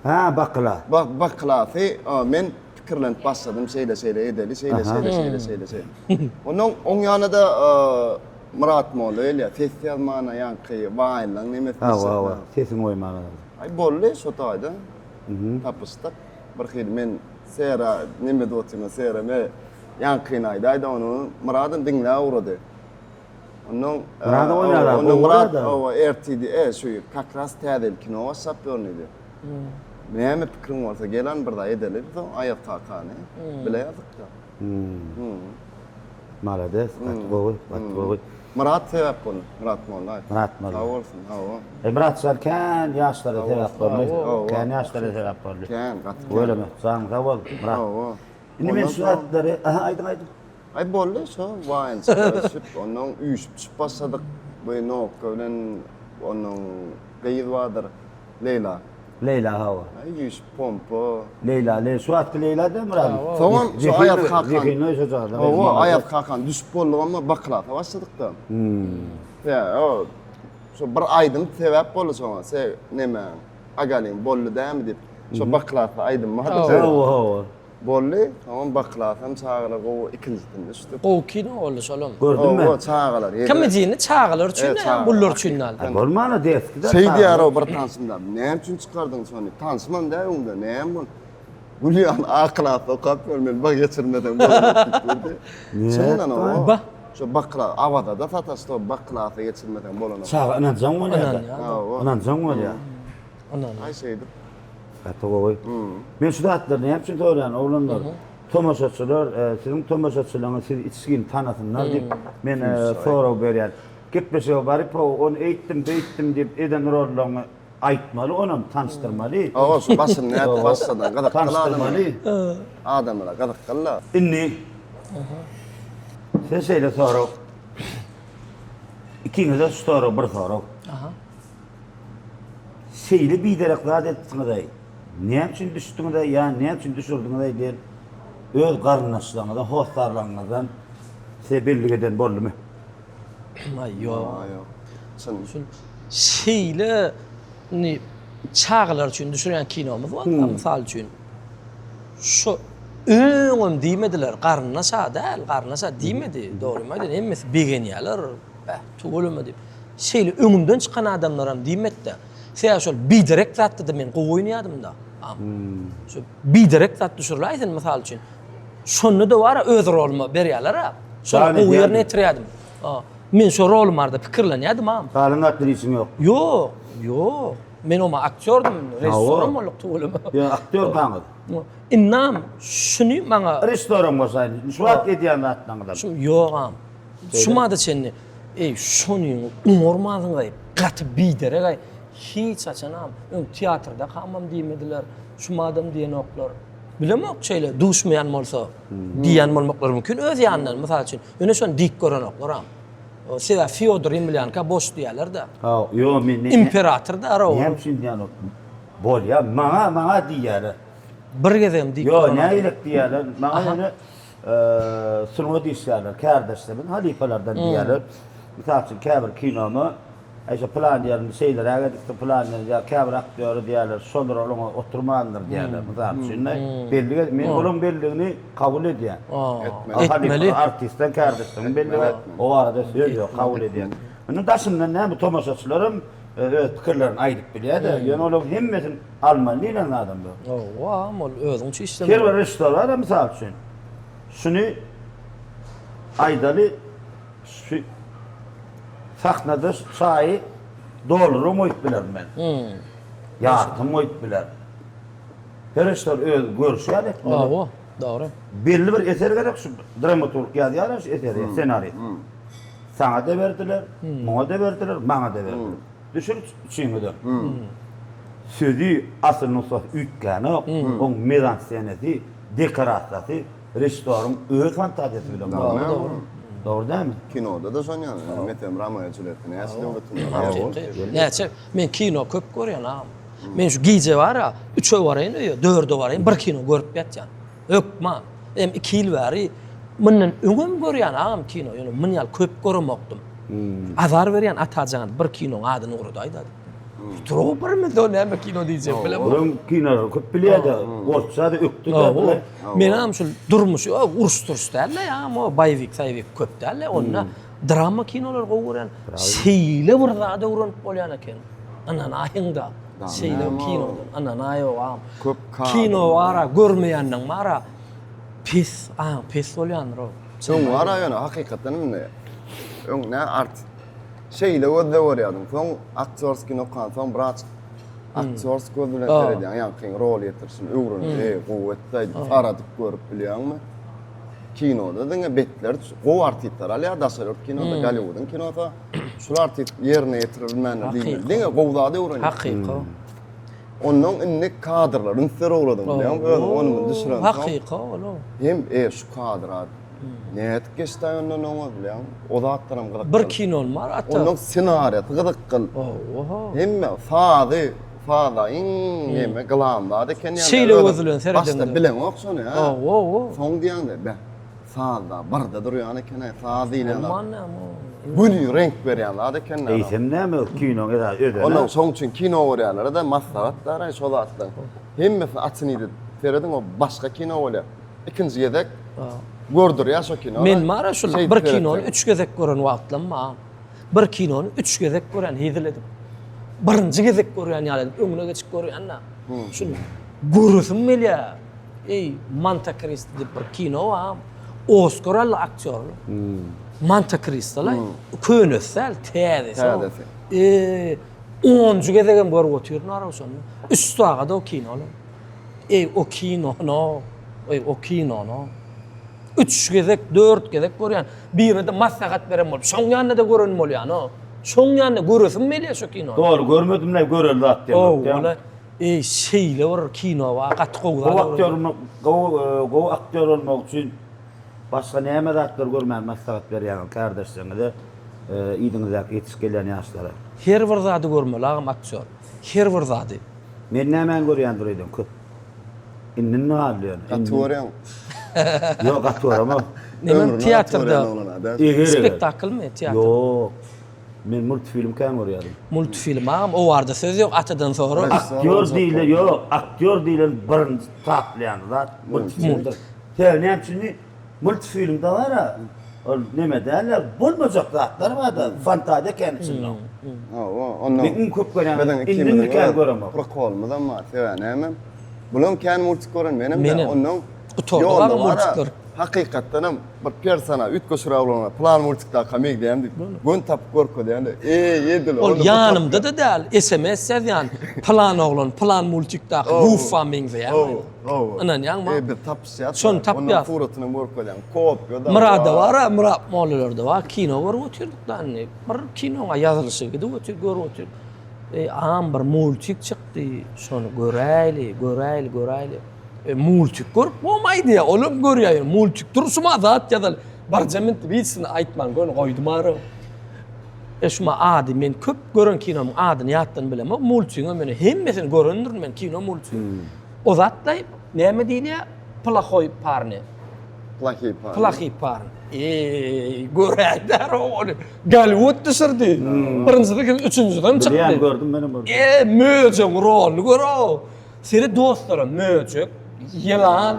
Hä, Bakla. Bak, Baklasy men pikirlenip başladym, şeýle şeýle edeli, şeýle şeýle şeýle şeýle şeýle. Onnoň oň ýanyna-da Myrat molla gelýär, ses ýazmana ýaňky waýnlaň nemesini Hawa, hawa, sesini goýmaga. Aý boldy, şo taýda tapyşdyk. Bir hili men Sera neme edip otyryn, Sera me ýaňkyny aýdaýda ony Myradam diňläp ugrady. Ondan Murad oýnaýar, Ondan gowy Murat görýär-de. owa ertidi e şu kak ras täze ýyl kino başlap ýörün diýdi. Näme pikiriň bolsa gel bir zat edeli soň Aýaz kakany bile ýazykda. Malades, gaty gowy, gaty gowy. Myrat sebäp boldy. Myrat Mollaýew. Myrat Mollaýew. Sag bolsun, hawa. E Myrat jan kän ýaşlara sebäp boldy. Hawa. Kän ýaşlara sebäp boldy. Kän, gaty kän. Tüweleme, janyň sag bol, Myrat. Hawa. Indi men şu zatlary, aha aýdyň aýdyň. Aý boldy şo waýn çykaryşyp, ondan üýşüp çykyp başladyk. Bu Nokka bilen onuň gyz bardyr, Leýla. Leýla hawa. Aý üýşüp pompa. Leýla, Leýla, şu wagtky Leýla däl Myrat. Soňam şu Aýaz kakan. Zehinli şojagazlar. Hawa, Aýaz kakan düşüp bolduk amma baklasa başladyk-da. Ýa, o şo bir aýdym sebäp boldy şoňa, se neme, Agalyň boldy dämi diýip. Şo baklasa aýdym bardy. Hawa, hawa. Boldy, soňam baklasam çagalar gowy ikinjisini düşdük. Gowy kino boldy şolam. Gördüm men. Hawa, çagalar ýedi. Komedini çagalar üçin Evet, däl, çagalar. gullar üçin däl. Bolmana detski-de. Şeý diýýär-ow bir tanşymda, näme üçin çykardyň şony? Tanşymam däl öňde, näme bol? Gülýän A klasda okap ýör, men bag geçirmeseň bolanok diýip durdy. Çyndan ow. Ba. Şo bakla, Awazada sataşdy, o bak klasa geçirmeseň bolanok. Çaga ynanjaň bolýar-da. Ynanýar. Hawa. Ynanjaň bolýar. Ynan. Aý şeýdip. Gaty gowy. Men şu zatlary näme üçin soraýan oglanlar? Tomaşaçylar, e, siziň tomaşaçylaryňyz sizi içgin tanasynlar diýip men e, sorag berýän. Gepleşige baryp, o, ony eýtdim, beýtdim diýip eden rollaryňy aýtmaly, onam tanyşdyrmaly. Hawa şu başyny nädip başladyň gyzykly adamlar. Tanyşdyrmaly. Adamlara gyzykly. Indi size şeýle sorag. Ikiňize şu sorag bir sorag. Aha. Şeýle biderek zat edipsiňiz-aý, näme üçin düşdüňiz-aý ýa näme üçin düşürdiňiz-aý diýen öz garyndaşlaryňyzdan, hossarlaryňyzdan size bellik eden boldumy? Aý, ýok. Ýok. Çyn. Şul şeýle indi çagalar üçin düşürýän kinomyz bar, mysal üçin. Şu öňem diýmediler, garyndaş-a däl, garyndaş-a diýmedi, dogrymy aýdaýyn, hemmesi begenýärler. Bäh, tüweleme diýip. Şeýle öňümden çykan adamlaram diýmedi-de. Sebäbi şol biderek zatda-da men gowy oýnaýardym-da. Şu biderek zat düşüriläýsin mysal üçin. Şonda-da bar-a öz roluma berýärler-ä. Şony gowy ýerine ýetirýärdim. Men şo rolum barada pikirlenýärdim agam. Galan zat bilen işiň ýok. Ýok, ýok. Men oma aktýordym, režissýoram bolduk tüweleme. Ýa aktýorkaňyz. Indam şuny maňa Režissýoram bolsaýyn, şu wagt edýän zatlaryňyzam. Şu ýogam. Şu mada çenli eý şony oňarmansyňaý gaty biderek-aý hiç haçanam öň teatrda kamam diýmediler şu madam diýenoklar. Bilemok şeýle duşmaýan bolsa diýýän bolmaklary mümkin öz ýanyndan mysal üçin ýöne şony diýip görenoklar-am. Sebäbi Fýodor Ýemlýanka boş diýýärler-de. Haw ýo men ne Imperator da Näme üçin diýenok? Bolýa maňa maňa diýýärler. Bir gezegem diýip Ýo görenok. nägilek diýýärler maňa ýöne Sungat işgärleri, kärdeşlerimiz, halypalardan diýýärler. Mysal üçin, käbir kinoma, Aý, şo pylan ýerini şeýleräk edipdir, pylan ýerini ýa käbir aktýory diýýärler, şol roluňa oturmandyr diýýärler. Mysal üçin, bellik, men olaryň belligini kabul edýän. Etmeli. Halypa artistden, kärdeşleriň belligi, o barada söz ýok, kabul edýän. Indi daşyndan näme, tomaşaçylaram öz pikirlerini aýdyp bilýär-de, ýöne olaryň hemmesini almaly diýlen zadam ýok. Hawa, ol özüň üçin işlemeli. Her bir režissýor bar-a, mysal üçin, şuny aýdaly, şu sahnada şu çaýy dolduryp goýup bilerin men. Ýartym goýup bilerin. Her režissýor öz görşi ýaly etmeli. Hawa, dogry. Belli bir eser gerek, şu dramaturg ýazýar-a şu eseri, ssenariý. Saňa-da berdiler, muňa-da berdiler, maňa-da berdiler. Düşün üçiňizem. Sözi asyl nusgasy üýtgänok. Oň mizanssenesi, dekorasiýasy režissýoryň öz fantaziýasy bilen Dogry, dogry. Dogry dälmi? Kinoda-da şon ýaly. Meselem, Romeo Julýetta näçe döwletinde bar. Hakyky. Näçe? Men kino köp görýän agam. Men şu gije bar-a, üçe baraýyn öýe, dörde baraýyn, bir kino görüp ýatýan. Hökman. Hem iki ýyl bäri mundan öňem görýän agam kino, ýöne mun ýaly köp göremokdym. Azar berýän Atajan bir kinoň adyny ugradaýda diýip. Turup birimiz o näme kino diýjek bilemok. Öň kinolary köp bilýärdi, gorksa-da ökde-de. Menem şul durmuş, uruş-turuş däl-de ýa, o boýewik-saýewik köp däl-de, onda drama kinolary gowy görýän. Şeýle bir zat öwrenip bolýan eken. Ynanaýyň-da. Şeýle kinodan ynanaýok agam. Köp kadr. Kino bara görmeýänleň bara pes, aň pes bolýandyr o. Öň bara ýöne hakykatdan indi. Öň nä artist şeýle gözde görýärdim. Soň aktýorskini okansoň biraz aktýorsk göz bilen seredýäň, ýaňkyň rol ýetirişini öwrenip, eý gowy etdi diýip saradyp görüp bilýäňmi? Kinoda diňe betler gowy artistler alýar, daşary ýurt kinoda, Golliwudyň kinosy şul artist ýerine ýetire bilmändir diýmeli. Diňe gowy zady öwrenýär. Hakyky. Ondan indi kadrlar üns berip ugradyň bilýäňmi? Özüň ony muny düşürensoň. Hakyky ol. Hem e şu kadra nädip geçdi ondan oňa bilýäňmi? O zatlaram gyzykly. Bir kinon bar ata. Ondan ssenariýasy gyzykly. Oho. Hemme sazy, saza iň neme glam zat eken ýa. Şeýle göz bilen seredeňde. Başda bileňok şony ha. Oho. Soň diýäňde be. Sazda birde durýan eken-aý, saz diýlen zat. Bolman näme o? Göni reňk berýän zat eken. Eýsem näme kinoň esasy özeni. Ondan şoň üçin kino görýänlere-de maslahat bar-aý şo zatlaryň. Hemmesini açyn edip serediň o başga kino bolýar. Ikinji gezek gördürýär şo kino. Men bar-a şul bir kinony üç gezek gören wagtlam bar. Bir kinony üç gezek görýän hezil edip. Birinji gezek görýän ýaly edip öňüne geçip görýän-de. Şul göresim gelýär. Eý, Monte Kristo diýip bir kino bar. Oskar aldy aktýorlar. Monte Kristo-la. Könesi däl, täzesi. Täzesi. Eý, onunjy gezegem görüp otyryn ara şony. Üç sagat o kino-la. Eý, o kinony, eý, o kinony. Üç gezek, dört gezek görýän. Birine-de maslahat beren bolup, şoň ýanynda-da gören bolýan-o. Şoň ýanynda göresim gelýär şo kinony. Dogry, görmedim-le, göreli zat diýemok. Hawa, Eý şeýle bir kino bar gaty gowy zat. Gowy aktýor gowy gowy aktýor bolmak üçin başga näme zatlar görmäni maslahat berýäňiz kärdeşleriňize yzyňyzdaky ýetişip gelýän ýaşlara? Her bir zady görmeli agam aktýor. Her bir zady. Men nämäni görýändir öýden köp. Indi indi galdy ýöne. Gaty görýäň. Ýok gaty göremok. Näme teatrda spektaklmy teatr? Ýok. Men multfilm kän görýärdim. Multfilm agam o barada söz ýok atadan sora. Aktýor diýlen ýok aktýor diýlen birinji taplaýan zat multfilmdir. Sebäbi näme üçin multfilmde bara ol neme dälde bolmajak zatlar barda fantaziýa kän içinde. Hawa onda Men iň köp görýän biziň indi ikimiziň kän göremok. Prokolymyzam bar sebäbi näme bulam kän multik gören menem ondan Gutardy agam multikler. Hakykatdanam bir persona üýtgeşiräk bolan plan multikdaka meňzeýän diýip gön tapyp görkezýän-de. Eý edil Ol ýanymda-da däl, sms ýazýan plan oglan, plan multikdaky Guffa meňzeýän. Ynanýaňmy? Eý biz tapyşýas. Şony tapýas. Onuň suratyny görkezýän. Kopýa da. Myrada bar-a, Myrat mollalarda bar. Kino görüp otyrdyk-da indi. Bir kinoň ýazylyşy gidip otyr, görüp otyr. Eý agam bir multik çykdy, şony göräýli, göräýli, göräýli. E, multik görüp bolmaý diýýär. Olam görýär. ýöne Multik durşuma zat ýazal. Barja mintip hiçsini aýtman göni goýdum ara. E şuma ady men köp gören kinomyň adyny ýatdan bilemok. Multigiň men hemmesini görendirin men kino multik. O zatlaý näme diýilýär? Plahoý parni. Plahiý parni. Plahiý parni. Eý, göräýdär ony. Golliwood düşürdi. Birinjisi, ikinjisi, üçünjisem çykdy. Bilýän gördüm menem gördüm. E, möjegiň roluny gör-ow. Seni dostlara möjek, ýylan,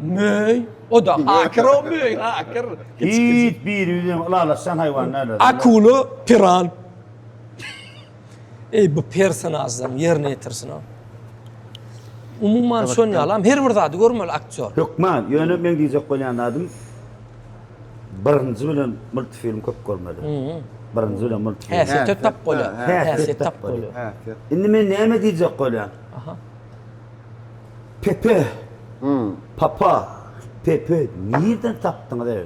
möý, o-da hakyr o möý, hakyr. Hiç biri bilen ylalaşýan haýwan däl. Akula, piran. Eý bu personažlaryň ýerine ýetirişini. Umuman şon ýalam her bir zady görmeli aktýor. Hökman, ýöne meň diýjek bolýan zadym birinji bilen multfilm köp görmeli. Birinji bilen multfilm. Häsiýet tap bolýar. Häsiýet tap bolýar. Indi men näme diýjek bolýan? Aha. Pepe. Papa. Pepe nirden tapdyňyz ony?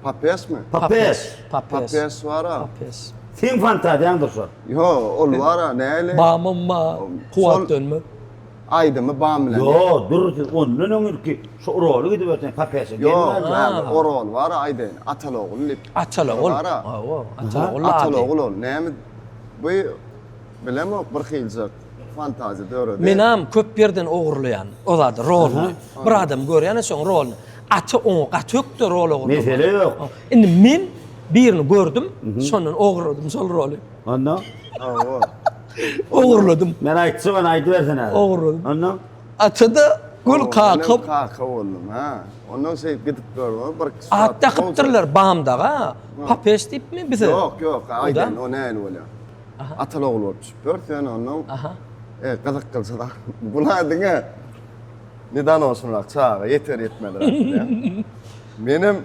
Papesmi? Papes. Papes. Papes bar-a. Papes. Seň fantaziýaňdyr şol. Ýo, ol bar-a, näli? Bamam ba, Kuwat dönme. Aýdymy bam bilen. Ýo, dur siz ondan öň ilki şu roly gidip öten Papese Ýo, näme, o rol bar-a aýdaýyn, Ataly-ogul diýip. Ataly-ogul. Bar-a. Hawa, Ataly-ogul ady. Ataly-ogul ol. Näme, bu bilemok bir hiljek fantaziýa döredi. Menam köp ýerden ogurlaýan o zady, roluny. Bir adam görýän-ä şoň roluny. Ata oňa gaty ökde rol ogurlamaga. Mesele ýok. Indi men birini gördüm, şondan ogurladym şol roly. Onda? Hawa. Ogurladym. Men aýtjak ony aýdybersene häzir. Ogurladym. Onda? Ata-da gül kakam. Kaka boldum, ha. Ondan şeýdip gidip görme, bir At dakypdyrlar Bamdaga. Papeş diýipmi bize? Ýok, ýok, aýdaýyn, o nähili bolýar. Ataly ogul bolup düşüp ýörüs, ýöne ondan Aha. E, gyzyk kylsa da. Bular diňe nedanoşunrak çaga ýeter ýetmez. Menem.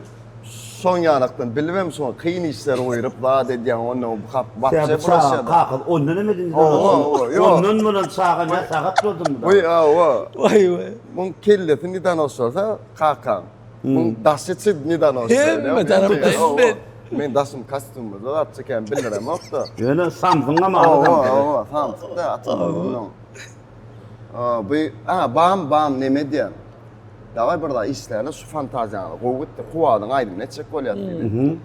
Şoň ýalakdan bilibem şoň kyn işleri buýrup zat edýäň onda bu kap wapşe bulaşýar. Kakyz ondan hem edin. Ondan bolan çaga ne sagat boldum bu. Oý awa. Waý waý. Muň kellesi niden oşalsa kakaň. Muň daşy çi niden oşalsa. Hemme tarapdan men. Men daşym kostýumda zat çeken bildiremok-da. Ýöne samsyňam adam. Hawa hawa samsyk da atam. Bu a bam bam neme diýen. Daway bir zat işläli şu fantaziýaňyz gowy gitdi. Kuwadyň aýdymyny etjek bolýas diýdi.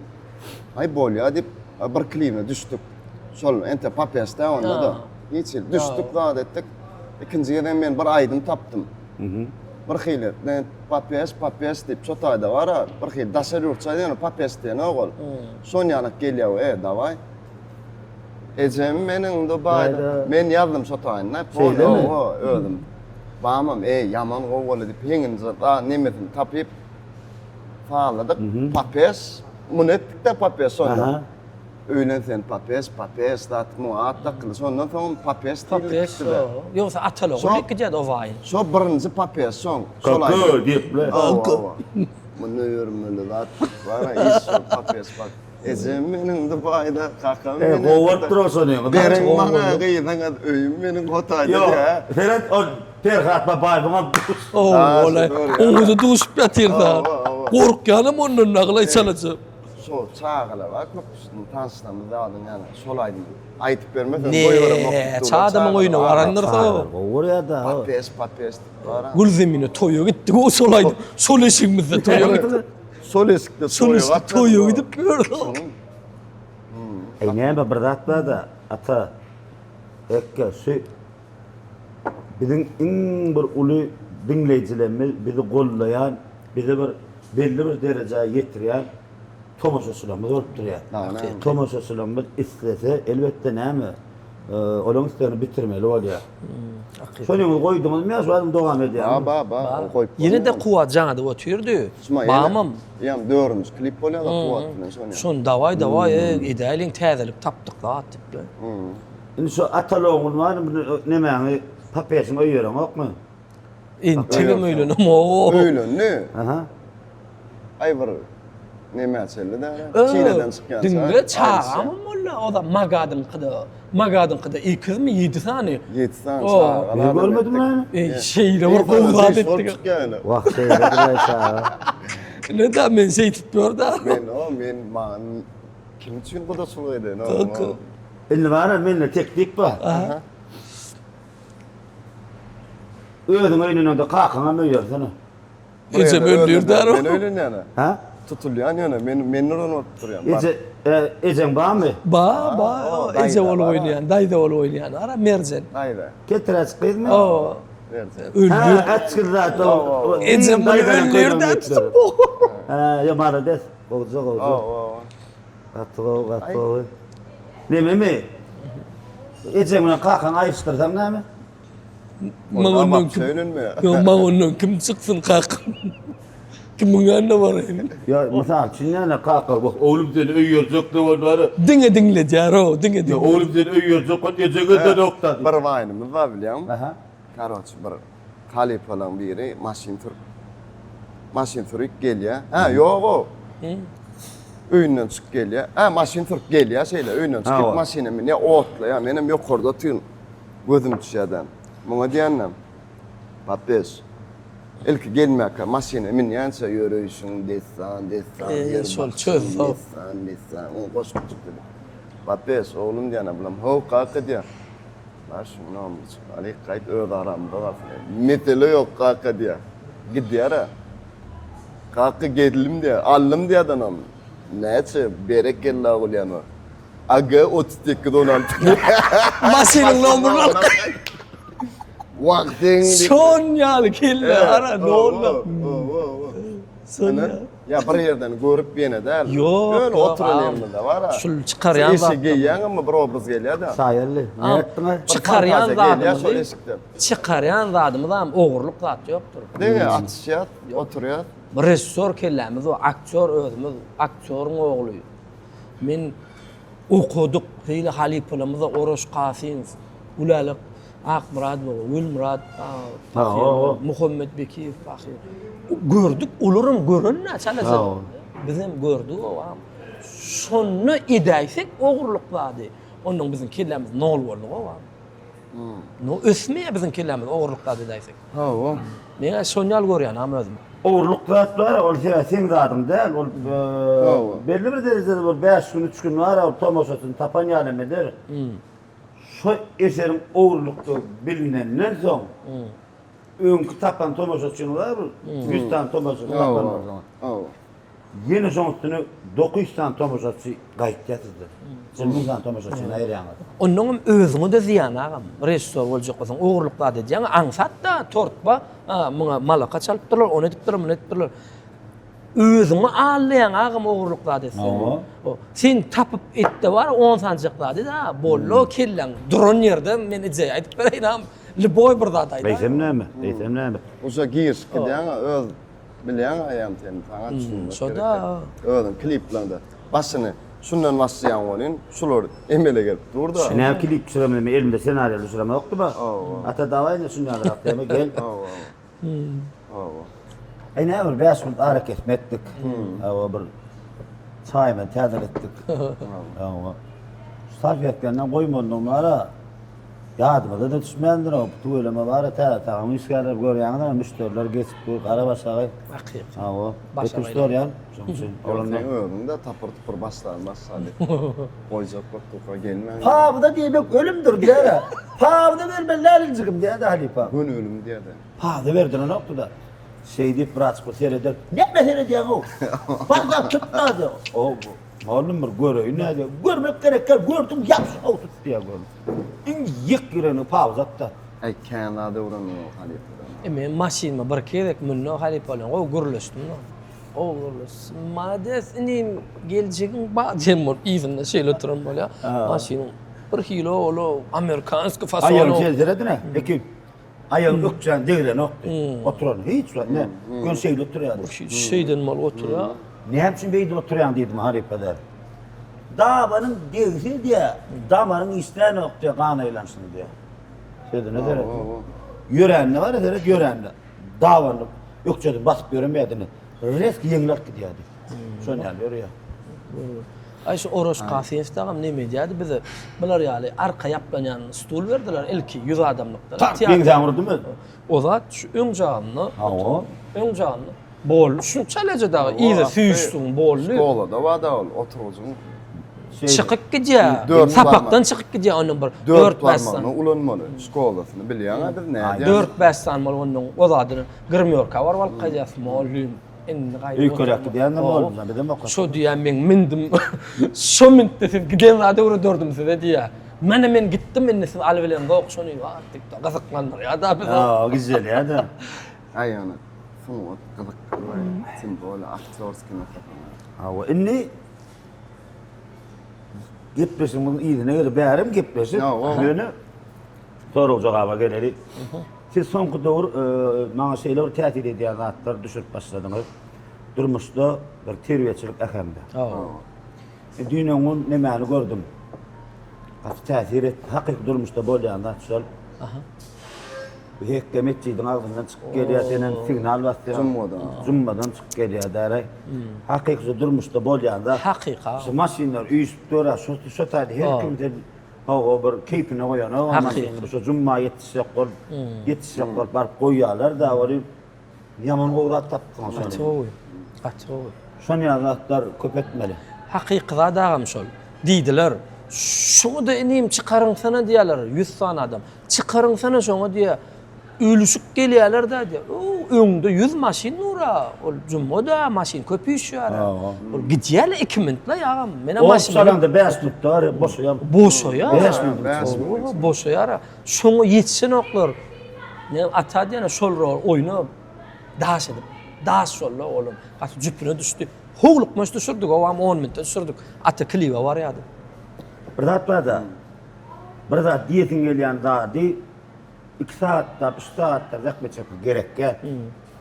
Aý bolýa diýip bir klibine düşdük. Şol ente papesde onda da. Hiç hili düşdük zat etdik. Ikinji gezek men bir aýdym tapdym. Bir hili men papes papes diýip şo taýda bar bir hili daşary ýurtça aýdýan papes diýenok ol. Şon ýanak gelýär e daway. Ejem meniň Dubaýda. Men ýazdym şo taýyny. Şeýlemi? Hawa, özüm. Bamam, eý, ýaman gowy boldy diýip, heňini da nemesini tapyp sazladyk. Papes, muny etdik-de Papes şonda. Öýlen sen Papes, Papes zat muňa at dakyldy. Şondan soňam Papes diýilip Papes, gitdi-de. ýogsa Ataly ogul diýip gidýärdi o waýyn. Şo birinji Papes şoň. Şol Kaka aýdym. diýip-le. Hawa, hawa. Muny ýörmeli zat bar-a, iş şol Papes bak. Ejem meniň Dubaýda, kakam E, meniň. gowy bolupdyr o şony. Beriň maňa gyzyňyz, öýüm meniň Hotaýda Ýok, diýä. seret ol Perhat Babaýewiň duş. Ow, olay. Oňuza duşup ýatyrda. Gorkýanam ondan nagylaý çalaja. Şol çagalar bar köpüsiniň tanyşlarymyz zadyň ýany şol aýdymy aýdyp bermeseň goýberemok Ne, ça adamyň öýüne barandyr so. Gowy görýär-dä. Papes, papes diýip bar. Gülzemine toýa gitdik o şol aýdym. Şol eşigimizde toýa gitdik. Sol eşikde Sol eşikde toýa gidip ýördi. Eý näme bir zat barda ata Ekge şu biziň iň bir uly diňleýjilerimiz bizi gollaýan bizi bir belli bir derejä ýetirýän tomaşaçylarymyz bolup durýar. Tomaşaçylarymyz islese elbetde näme Olaň islegini bitirmeli bolýar. Şonyňyzy goýduňyzmy ýa şu adam dowam edýärmi? Ba, ba, ba, goýup. Ýene-de Kuwat jaň edip otyrdy. Bamam. Ýam dördünji klip bolýar-da Kuwat bilen şony. Şony dawaý, dawaý, edäýliň, täzelik tapdyk zat diýip. Indi şu ataly ogul bar, nemäňi, papeşiňi öýereňokmy? Entegem öýlenemok. Öýlendi. Aha. Aý bir nämä çenli däl. Çileden çykýança. Diňle çagamam boldy. O da Magadyňkyda. Magadyňkyda ekizmi ýedi sany. Ýedi sany çaga. Men görmedim lan. Eý şeýle bir gowy zat etdik. Wah şeýle bir çaga. Ne da men şeýtip ýör-dä. Men o men maňa kim üçin gudaçylyk edeýin o. Indi bar mende teklip bar. Aha. Özüň öýlenende kakaňam öýersene. Ejem öldürder Men öýlenýän. Ha? Tutulýan ýöne men men rol bolup durýan. Eje e, ejeň barmy? Ba, ba, eje bolup oýnaýan, daýza bolup oýnaýan. Ara Merjen. Daýza. Getiräç gyzmy? O. Merjen. Öldür. Ha, açgyn zat. Ejem muny öldürder tutup. Ha, ýa malades. Gowja, gowja. O, o. Gaty gowy, gaty gowy. Nememi? Ejeň bilen kakaňy aýryşdyrsaň näme? Maňa ondan kim? Ýok, maňa ondan kim çyksyn kakam? Kimiň ýanyna baraýyn? Ýa, mysal üçin ýa kaka, bak, oglum seni öýerjek diýen bar. Diňe diňledýär-ow, diňe diňledýär. Oglum seni öýerjek, ol ejeňe edenok-da. Bir waýnymyz bar bilýäňmi? Aha. Karoç, bir halypalaryň biri maşyn sürüp maşyn sürüp gelýär. Hä, ýog-ow. Öýünden çykyp gelýär. Hä, maşyn sürüp gelýär şeýle, öýünden çykyp maşyna münýär, otlaýar. Menem ýokarda otyryn. Gözüm düşýär-de. Muňa diýendim, Papes, ilki gelmäkä maşyna münýänçä ýöreýşiň dessan, dessan, ýer bakşyň dessan, dessan, oň goşgy çykdy. Papes, oglum diýen, bulam, How, kaka diýýär. Bar şuny nomyz alyk gaýt öz aramyzda galsyn. Mesele ýok kaka diýýär. Gidýär-ä. Kaka geldim diýýär, aldym diýýär-de nomyz. Näçe, berekella bolýan o. AG 38 16. Maşynyň nomerini alyp Wah seň diýip. Şon ýaly kelle ara ne oldu? Şon ýaly. Ýa bir ýerden görüp ýene däl. Ýok. Ýöne oturan ýerimizde bar. Şul çykarýan zat. Eşik geýýäň amma bir obraz gelýär-de. Saýaly. Ne etdiň? Çykarýan zadymyzy. Çykarýan zadymyz am ogurlyk zat ýokdur. Diňe atyşýas, oturýas. Režissýor kellämiz bar, aktýor özümiz, aktýoryň ogly. Men okadyk, beýle halypalarymyz Oraş Kasymow, Gülälek Akmyradowa, Gülmyrat pahyr, Muhammet Bekiýew pahyr. Gördük, olaram gören-dä çalaja. Bizem gördük obam. Şonda edäýsek ogurlyk zady, onnoň biziň kellämiz nol boldy obam. No ösmeýär biziň kellämiz ogurlyk zat edäýsek. Hawa. Men-ä şony ýaly görýän am özüm. Ogurlyk zat bar, ol sebäbi seň zadyň däl, ol belli bir derejede bir 5 gün, 3 gün bar, ol tomaşaçyny tapan ýaly hem eder. Şo eseriň ogurlykdygy bilinenden soň, öňki tapan tomaşaçyň bar, 100 sany tomaşaçy tapan bolsaň. Hawa. Ýene şoň üstüne 900 sany tomaşaçy gaýtýar sizden. Siz 1000 sany tomaşaçyny aýyrýaňyz. Onnoňam özüňe-de zyýan agam. Režissýor boljak bolsaň, ogurlyk zat edýäň, aňsat-da, tortba, muňa malaka çalypdyrlar, ony edipdirler, muny edipdirler. Özüňi aldaýaň agam ogurlyk zat etseň. Hawa. Sen tapyp etde bar, on sanjak zat et, a, boldy o kelläň duran ýerde men ideýa aýdyp bereýin agam, lýuboý bir zat aýt. Eýsem näme? Eýsem näme? Uşa girişip gidýäň-ä öz Bilýäň aýam sen saňa düşünmek gerek. Şoda. Özüň kliplaňda başyny şundan başlaýaň welin şular emele gelip durda. Näme klip düşüremde men elimde senariýa düşüremokdy ba. Ata dawaý indi şundan ýalyrak diýme gel. Hawa. Aý näme bir 5 minut arakesme etdik. Hawa bir çaýymyzy täzeletdik. Hawa. Şu salfetkenden goýmalydygyny bara Ýadymyza-da düşmändir o, tüweleme bar-a täze tagam işgärler görýäňiz-ä müşderiler geçip dur, gara başagaý. Hakyky. Hawa, Başagaý. ötünç sorýan, şonuň üçin oglanlar. Seň özüň-de tapyr-tupur başlan başlaly. Goýjak bolup durka gelmäň. Pawda diýmek ölümdir diýer-ä. Pawda bermeli däl injigim diýer-de halypa. Göni ölüm diýer-de. Pawda berdirenokdy-da. Şeý diýip wraç bir sereder. Näme seredýäň-ow? Barda tut-da diýer. O, Mugallym bir göreýin nädýär. Görmek gerek däl, gördüň ýapyş-ow tut diýer görüp. Iň ýek ýüregini pauzatda. Aý kän zat öwrendim ol halypadan. E men maşynyma birki gezek mündüm halypa bilen gowy gürleşdim. Gowy gürleşdim. Malades inim geljegiň bar diýen bolup yzynda şeýle oturan bolýar. Maşynyň bir hili ol amerikanskiý fasony. Aýagyny seljeredine ekip. Aýagyny ökjäni degrenokdy. Oturan hiç wagt ne. Göni şeýle oturýardy. Şeýden bolup oturýar. Näme üçin beýdip oturýaň diýdim halypa däl. Dabanyň degse diýä, damaryň işlänok diýä, gan aýlanyşyny diýä. Sözüne seret. Ýörände bar seret ýörände. Dabanyny ökjesini basyp ýöremeýärdi indi. Resk ýeňläp gidýärdi. Şon ýaly ýörýär. Aý şu Oraş Kasyýew dagam neme edýärdi bize bular ýaly arka ýaplanýan stul berdiler ilki 100 adamlykdan. Tak ýeňsäňi urdumy? O zat şu öň jagynda. Hawa. Öň jagynda. Boldy. Şu çalaja dagy yza süýşdüň boldy. Şkolada bar-da ol oturgyjyň. Çykyp gidýär. Sapakdan çykyp gidýär onuň bir 4-5 sany. ulanmaly. Şkolasyny bilýäň-ä biz nädýäs. 4-5 sany bolup onuň o zadyny grimýorka baryp alyp gaýdýas. Mugallym indi gaýdyp. Öýkeläp gidýändir mugallymdan bizem okaşdyk. Şo diýýär men mindim. Şo mintde siz giden zada öwrederdim size diýýär. Mana men gitdim indi siz alybileňzok şony diýip gyzyklandyrýar-da bizi. Ýa, gijelýär-de. Aý ýöne sungat gyzykly tim bolýa aktýorskiý nokatdan. Hawa indi gepleşigimiziň yzyna gelip bärem gepleşik ýöne sorag jogaba geleli. Siz soňky döwür maňa şeýle bir täsir edýän zatlar düşürip başladyňyz. Durmuşda bir terbiýeçilik äheňde. Düýn öňňun nemäni gördüm. Gaty täsir etdi. Hakyky durmuşda bolýan zat şol. Bu hekge metjidiň agzyndan çykyp gelýär, senem signal basýaň. Jummadan. Jummadan çykyp gelýär däraý. Hakyky durmuşda bolýan zat. Hakyky. Şu maşynlar üýşüp dur-a, şu şu taýda her kim sen hawa bir keýpine goýanok maşyny. Şu jumma ýetişjek bolup, ýetişjek bolup baryp goýýarlar-da, ol Ýaman gowy zat tapdyň şony. Gaty gowy. Gaty gowy. Şon ýaly zatlar köp etmeli. Hakyky zat agam şol. Diýdiler. Şuňa-da inim çykaryňsana diýýärler 100 sany adam. Çykaryňsana şoňa diýýär. Ölüşip gelýärler-dä diýýär. O öňde 100 maşyn dur-a. Ol jumma-da maşyn köp üýşýär-ä. Ol gidýär-le 2 minutla agam. Menem maşyn. Ot çalanda 5 minutda bar boşaýar. Boşaýar. 5 minut. Boşaýar. Şoňa ýetişenoklar. Ne ata diýene şol rol oýna daş edip. Daş şol-la oglum. Gaty jüpüne düşdi. Howlukmaç düşürdik, owam 10 minutda düşürdik. Ata klibe barýardy. Bir zat bar-da. Bir zat diýesiň gelýän zady 2 sagatlap, 3 sagatlap zähmet çekmek gerek däl.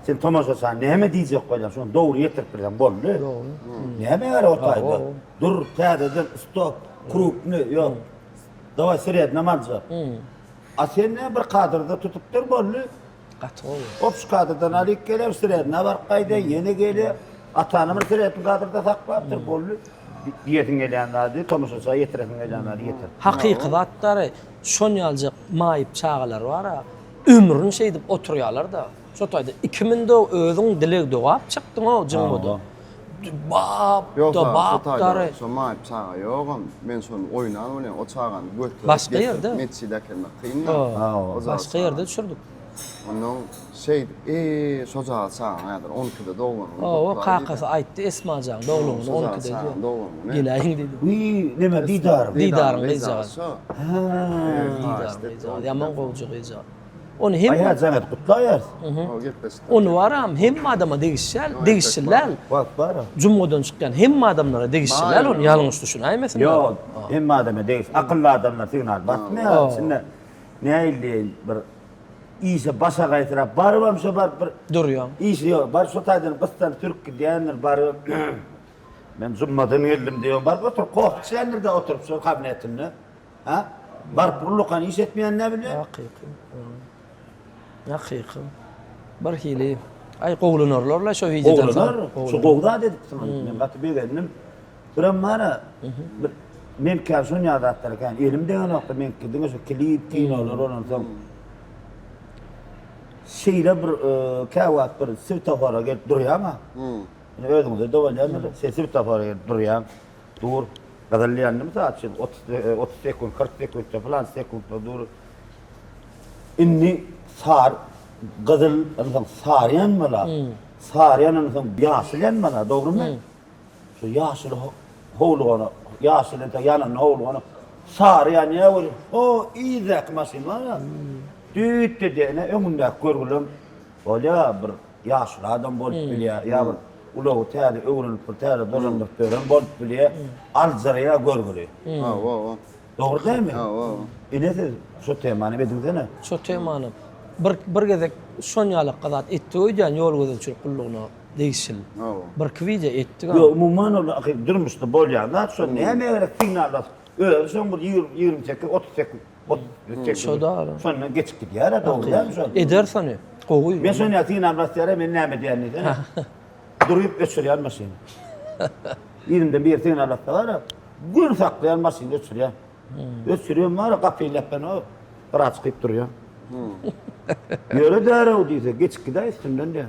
Sen tomaşaça näme diýjek bolýaň, şony dogry ýetirip bilseň boldy. Dogry. Näme gerek o taýda? Dur, täzeden stop, krupny, ýok. Daway srednam aljak. A sen ne bir kadrda tutup dur boldy. Gaty gowy. Hop şu kadrdan alyp gelem sredna baryp gaýda ýene gelýär. Atany bir seretip gadyrda saklapdyr, boldy. Diýesiň gelýän zady, tomaşaça ýetiresiň gelýän zady ýetir. Hakyky zatdary şon ýaljak maýyp çagalar bara ömrüni şeýdip oturýalarda. Şo taýda ikiminde özüň dileg dogap çykdyňow jyňňyda. Bap da bap dary. Şo maýyp çaga ýogam. Men şony oýnan welin o çagany göterip Başga ýerde. Metjide äkelmek kyn-da. Başga ýerde düşürdik. Ondan şeýdip, eee, şo jaga çagaň häzir on ikide doglan güni Hawa, gutlaý kakasy diýdi. aýtdy, Esmajan doglan güni Şo on jaga ikide çagaň diýdi. doglan güni. Geläýiň diýdi. Wiý, neme, Didaryň? Didaryň gyzjagazy. Şo. Hä. Didaryň gyzjagazy, ýaman gowja gyzjagaz. Ony hemme Aý, hä, jaň edip gutlaýarys. O gepleşikde. Ony baram hemme adama degişýär, degişli däl. Wagt bar-a. Jumgadan çykýan hemme adamlara degişli däl, ony ýalňyş düşünäýmesinler. Ýok, hemme adama degişli. Akylly adamlar signal basmaýar. Içinde nähili diýeýin, bir Işe başagaýsyrap barybam şo baryp bir Durýaň. Işi ýok. Baryp şo taýdan gyssanyp sürüp gidýändir baryp Men jummadan geldim diýen baryp oturyp kofe içýändir-de oturyp şo kabinetinde. Ha? Baryp ullakan iş etmeýän näme bilýär? Hakyky. Hakyky. Bir hili aý gowlanarlar-la şo wideodan soň. Gowlanar. Şu gowy zat edipsiň. Men gaty begendim. Birem bar-a, bir meňkä şon ýaly zatlara kän elim degenokdy, meňki diňe şu klip, kinolar bolansoň. Şeýle bir käwagt bir swetofora gelip durýaň-a. Indi özüňize-de bolýandyr, sen swetofora gelip durýaň, dur, gyzyl ýandy mysal üçin, 30 sekunt, 40 sekuntda, pylan sekuntda dur. Indi sary, gyzyl, onsoň sary ýanmaly-a. Sary ýanansoň ýaşyl ýanmaly-a, dogrumy? Şu ýaşyl howlugana, ýaşyl entek ýananda howlugana sary ýanýar welin, ho, yzdaky maşyn bar-a, düýt edýär, öňündäki görgülem bolýar, bir ýaşuly adam bolup bilýär, ýa bir ulagy täze öwrenip, bir täze dolandyryp ýören bolup bilýär, aljyraýar görgüli. Hawa. Dogry dälmi? Hawa. Ine siz şo temany ediňsene. Şo temany bir bir gezek şon ýalakga zat etdik öýdýän ýol gözegçilik gullugyna. Degişil. Birki wideo etdik Ýok, umuman ol aky durmuşda bolýan zat şo näme gerek signal basyp özi şoň bir 28 38 38 Şo da Şondan geçip gidýär-ä dogry dälmi şol? Ederis ony. Gowy. Men şony ýa signal basýar-a men näme edýän diýsene. Durup öçürýän maşyny. Yzymdan biri signal bassa bar-a, göni saklaýan maşyny öçürýän. Öçürýän bar-a gapyny ýapýan o gyra çykyp durýan. Ýöre därew diýse, geçip gidäý üstünden diýýär.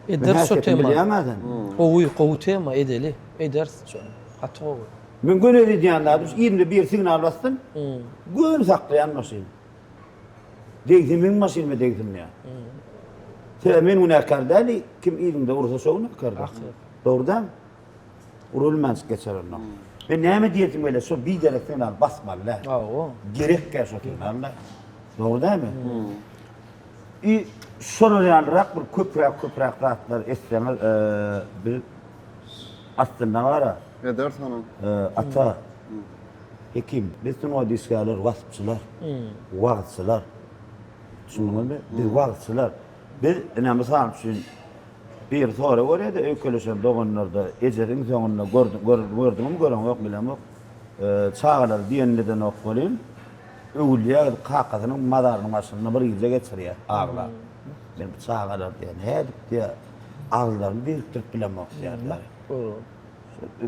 Ederis şo tema. Bilýäň-ä sen. Gowy, gowy tema edeli. Ederis şony. Gaty gowy. Men göni edýän zadym şu yzymda biri signal bassyn, göni saklaýan maşyn. Degse meň maşynyma degsin diýýär. Sebäbi men günäkär däl, kim yzymda ursa şo günäkär. Dogry dälmi? Urulmanjyk geçer onda. Men näme diýesim gelýär, şo biderek signal basmaly däl. Hawa. Gerekkä şo signal-da. Dogry dälmi? I şolar ýalyrak bir köpräk köpräk zatlar etseňiz, biz aslynda bar-a. Ederis ony. Ata, Hekim, biz sungat işgärleri, waspçylar, wagyzçylar. Düşündiňizmi? Biz wagyzçylar. Biz, ine, mysal üçin, Biri sorag berýärdi, öýkeleşen doganlarda ejesi iň soňunda gördüňmi göreňok bilemok. Çagalary diýenini edenok welin, öwülýär kakasynyň mazarynyň başynda bir gije geçirýär aglap. Men bu çagalar diýýär, nädip diýýär, agyzlaryny birikdirip bilemok diýýärler.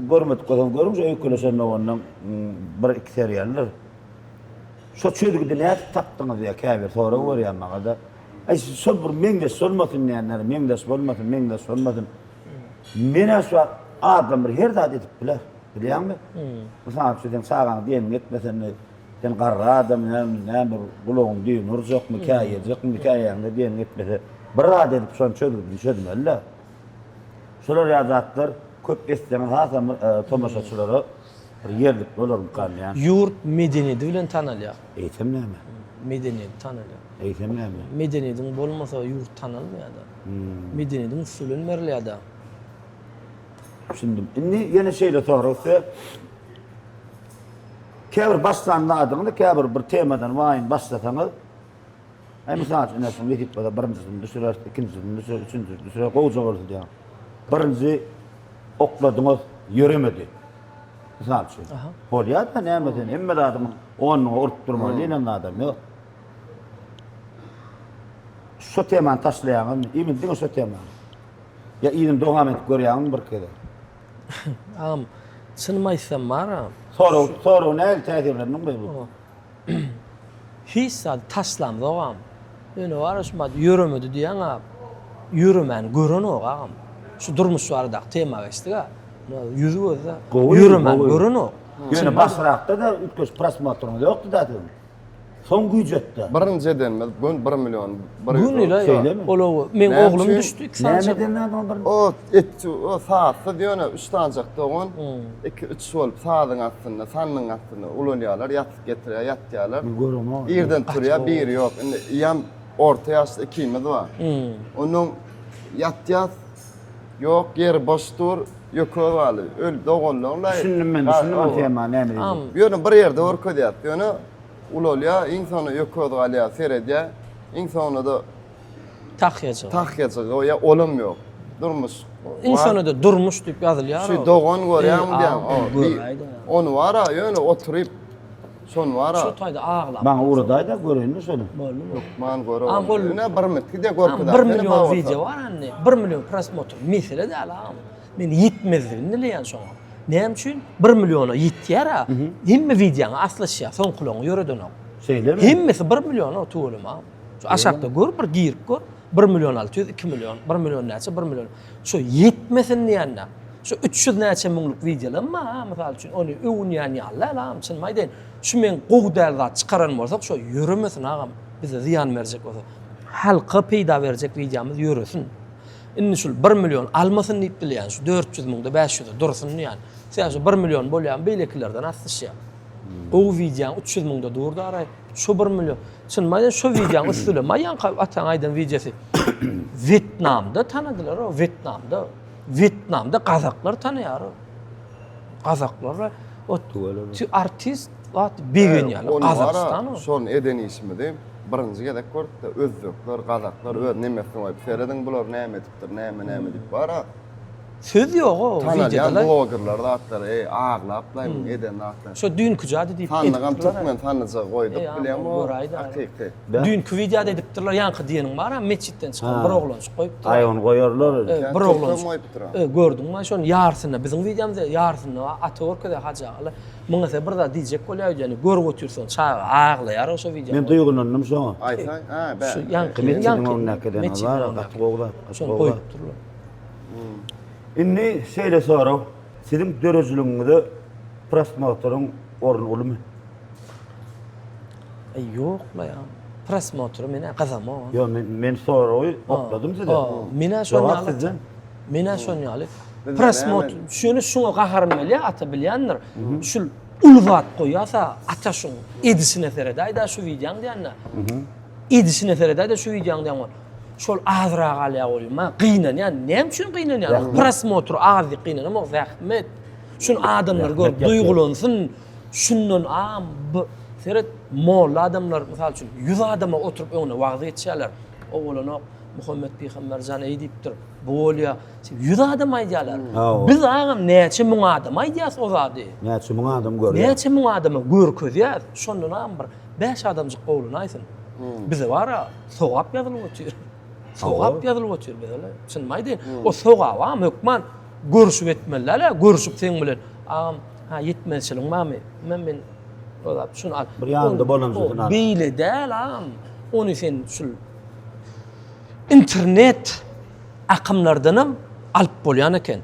Görmedik bolsaň görüň şu öýkeleşen doganlaň bir-iki serialydyr. Şo çözgüdi nädip tapdyňyz diýýär, käbir sorag berýär maňa-da. Aý şol bir meňzeş bolmasyn diýenler, meňzeş bolmasyn, meňzeş bolmasyn. Men-ä şu wagt adam bir her zat edip biler. Bilýäňmi? Mysal üçin sen çagaň diýenini etmesen, sen garry adam, näme, näme bir gulagyň düýbüni urjakmy, käýejekmi, käýäňde diýenini etmese, bir zat edip şony çözgüdini çözmeli-dä. Şolar ýaly zatlar köp etseňiz hasam tomaşaçylara bir ýerlikli bolarmykan diýýän. Ýurt medeniýeti bilen tanalýar. Eýsem näme? Medeniýeti tanalýar. Eýsem näme? Medeniýetiň bolmasa ýurt tanalmaýar-da. Medeniýetiň üsti bilen berilýär-de. Düşündim. Indi ýene şeýle sorag size. Käbir başlan zadyňyzy, käbir bir temadan waýyn başlasaňyz, Aý mysal üçin, ine şu nesip bolsa birinjisini düşüreris, ikinjisini düşüreris, üçünjisini düşüreris, gowja bolsa diýýän. Birinji okladyňyz, ýöremedi. Mysal üçin. Bolýar-da näme sen hemme zadyň onuňa urup durmaly diýlen adam ýok. Şu temany taşlaýaňyzmy? Imin diňe şu temany. Ýa yzyny dowam edip görýäňmi bir gezek? Agam, çynymy aýtsam bar-a. Sorag, sorag nähili täsirlendiň be bu? Hiç zady taşlamzogam. Ýöne bar-a şu mat ýöremedi diýýäň-a, ýöremäni görenok agam. Şu durmuş baradaky tema geçdik-a. Ýüzi gözde ýöremäni görenok. Ýöne başrakda-da üýtgeşik prosmotryňyz ýokdy-da siziň. Soň güýjetdi. Birinji edenimiz gün bir million bir ýüz. Gün ile Şeýlemi? Ol meň Näme oglum üçin? düşdi iki sany. Näme eden ol bir? O et o sazsyz ýöne üç sanjak dogan iki üç bolup sazyň astynda sandygyň astynda ulalýarlar ýatyp getirýär ýatýarlar. Men göremok. Irden turýar biri ýok. Indi ýam orta ýaşly ikimiz bar. Onuň ýatýas ýok ýeri boş dur ýöke galy öl doganlaryň Düşündim men düşündim o tema näme diýjek. Ýöne bir ýerde görkezýär. Ýöne ulalýar, iň soňunda ýököz galýar, seredýär. Iň soňunda-da Tahýajygy. Tahýajygy goýýar, olam ýok. Durmuş. Iň soňunda-da durmuş diýip ýazylýar. Şu dogan görýäňmi diýýän. Ony bar-a, ýöne oturyp şony bar-a. Şu taýda aglap. Maňa ugradaý-da göreýin-de şony. Boldy. Hökman gör. Ine bir mitgi-de görkezäý. 1 million wideo bar indi. 1 million prosmotr mesele däl agam. Men ýetmezligini dileýän şoňa. Näme üçin? Bir milliona ýetýär-ä. Hemme wideoňa aslyşýar, soňkularyňy ýöredenok. Şeýlemi? Hemmesi bir milliona tüweleme. Şu aşakda gör, bir girip gör. Bir million 600, 2 million, bir million näçe, bir million. Şu ýetmesin diýende. Şu 300 näçe müňlük wideolam bar, ha, mysal üçin, ony öwünýän ýaly däl, agam, çynymy aýdaýyn. Şu men gowy däl zat çykaran bolsak, şo ýöremesin, agam, bize zyýan berjek bolsa. Halka peýda berjek wideomyz ýöresin. Indi şul bir million almasyn diýip bilýän, şu 400 müňde 500-e dursun diýýän. Sen şu bir million bolýan beýlekilerden aslyşýar. Gowy wideoň 300 müňde dur daraý. Şu bir million. Çynymy aýdan şu wideoň üsti bilen maýanka ataň aýdan wideosy. Wetnamda tanadylar o Wetnamda. Wetnamda gazaklar tanaýar o. Gazaklar o artist zat begenýärler. Gazagystan o. Şony eden işimizi Birinji gezek gördük-de, özbekler, gazaklar öz nemesini goýup, serediň bular näme edipdir, näme näme diýip bar-a. Söz ýok-o wideoda. Tanalýan blogerler zatlar, eý, aglap-laý muň eden zatlary. Şo düýnki jady diýip edipdirler. Sandygam türkmen sandyjagy goýduk, bilýäňmi o hakyky. Düýnki wideoda edipdirler, ýaňky diýeniň bar-a, metjitden çykan bir oglanjyk goýupdyr. Aý ony goýarlar. Bir oglanjyk. Gördüňmi şony ýarsyny biziň wideomyzda ýarsyny ata görkezýär Hajy aga. Muňa sen bir zat diýjek bolýar öýdýän. Görüp otyrsyň, çaga aglaýar şo wideo. Men duýgulandym şoňa. Aýtsaň, hä, bä. Şu ýaňky, Metjidiň öňündäki eden bar, gaty gowy zat, gaty Şony gowy zat. goýupdyrlar. Indi şeýle sorag, siziň döredijiligiňizde prosmotryň orny ulumy? Aý ýok-la ýa. Prosmotry men-ä gyzamok. Ýok, men men soragy okladym size. Men-ä şon Jogap ýaly. sizden. Men-ä şon ýaly. Bizde Prosmotr, näme? şöne şuňa gaharym gelýär, ata bilýändir. Şul uly zat goýýasa, ata şuň edişine seredäý-dä şu wideoň diýende. Edişine seredäý-dä şu wideoň diýen bol. Şol azrak alýar bolýar. Men gynanýan. Näme üçin gynanýan? Zähmet. Prosmotr az diýip gynanamok, zähmet. Şuny adamlar görüp Zähmet ýatýar. duýgulansyn. Şundan am bu seret molla adamlar mysal üçin 100 adama oturyp öňüne wagyz geçýärler. O bolanok Muhammet pygamber jan eý diýipdir. Bu bolýar. 100 adam aýdýarlar. Biz agam näçe müň adam aýdýas o zady. Näçe müň adam görýär. Näçe müň adama görkezýäs. Şondan am bir 5 adamjyk gowlanaýsyn. Bize bara sogap ýazylyp otyr. Sogap ýazylyp otyr bize. Çynymy aýdaýyn. O sogabam hökman görüşip etmeli däl-ä, görüşip seň bilen. Agam, ha ýetmezçiligiň barmy? Men men ozap şuny al. Bir ýanynda bolanjysyny al. Beýle däl agam. Ony sen şul internet akymlardanam alyp bolýan eken.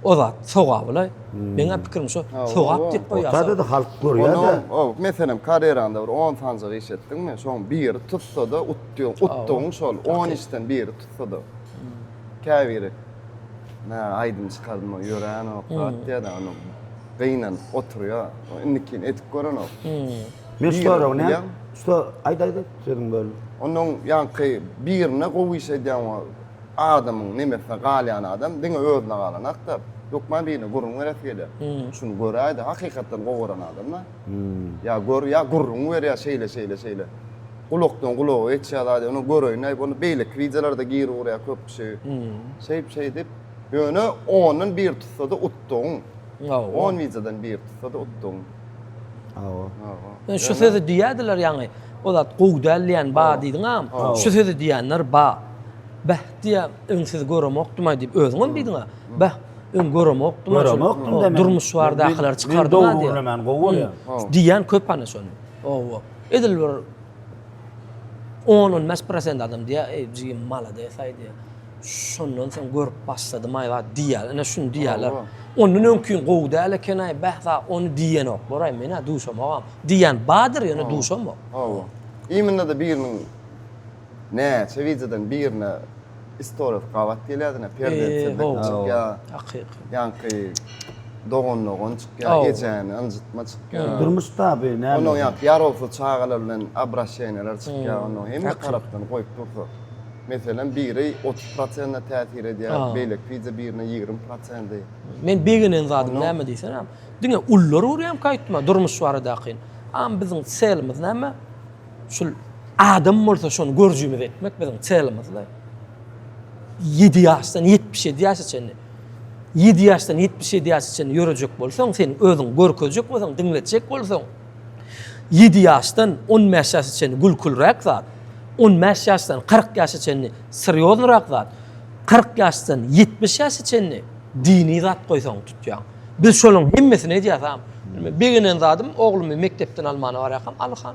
O zat sogabylaý. Meň pikirim şo. Sogap diýip goýýar. Otada-da halk görýär-de. Onuň, meselem, karýeraňda bir 10 sanjak iş etdiňmi, şoň biri tutsa-da utdyň, utdugyň şol, 10 işden biri tutsa-da. Käbiri Nä aýdym çykardym ýöränok zat diýýär-de ony gynanyp oturýar. Indikini edip görenok. Men şu soragy näme? Şu aýt aýt aýt sözüňi böldüm. Onuň ýaňky birine gowy iş edýän adamyň nemesine galýan adam diňe özüne galanakda hökman birine gürrüň beresi gelýär. Şuny göräýdi hakykatdan gowy gören adam-da. Ýa gör ýa gürrüň berýär şeýle şeýle şeýle. Gulakdan gulaga geçýär zat, ony göreýin-aý, ony beýleki wideolarda girip urýar köp kişi. Şeýdip şeýdip, ýöne ondan bir tutsa-da utdugyň. On wideodan bir tutsa-da utdugyň. Hawa. Hawa. Şu sözi diýýärdiler ýaňy, o zat gowy däl diýen ba diýdiň agam. Şu sözi diýenler ba. Beh diýýär, öň sizi göremokdym-aý diýip, özüňem diýdiň-ä. Beh, öň göremokdym-aý. Göremokdym-da men. Durmuş baradakylar çykardyň-a diýýär. Men dogry gürlemän gowy bolýar. Diýýän köp ana şony. Hawa. Edil bir on-on bäş prosent adam diýýär, eý, jigim malades-aý diýýär. Şondan soň görüp başladym-aý zat diýýär. Ine şuny diýýärler. Ondan öňkiň gowy däl eken-aý, beh zat ony diýenoklar-aý, men-ä duşamogam. Diýýän bardyr, ýöne duşamok. Hawa. Imенно-da biriniň Näçe wideodan birine istoriýasy gabat gelýärdi-ne, perzentsyzlyk çykýar. Hakyky. Ýaňky dogan-dogan çykýar, ejäni ynjytma çykýar. Durmuş taby näme? Onuň ýaňky ýarawsyz çagalar bilen obraşeniýalar çykýar, onuň hemme tarapdan goýup dursa. Meselem, biri 30 prosentine täsir edýär, beýleki wideo birine 20 prosendi. Men begenen zadym näme diýsene, diňe ulular görýärmika aýtma durmuş baradakyny. Am biziň selimiz näme? Şul adam bolsa şony görjümiz etmek biziň çelymyzda. 7 ýaşdan 77 ýaşa çenli. 7 ýaşdan 77 ýaşa çenli ýörejek bolsaň, sen özüň görkezjek bolsaň, diňletjek bolsaň, 7 ýaşdan 15 ýaşa çenli gülkülräk zat, 15 ýaşdan 40 ýaşa çenli serýoznyrak zat, 40 ýaşdan 70 ýaşa çenli dini zat goýsaň tutýaň. Biz şolaryň hemmesini edýäs agam. Begenen zadym oglumy mekdepden almana barýarkam Alyhan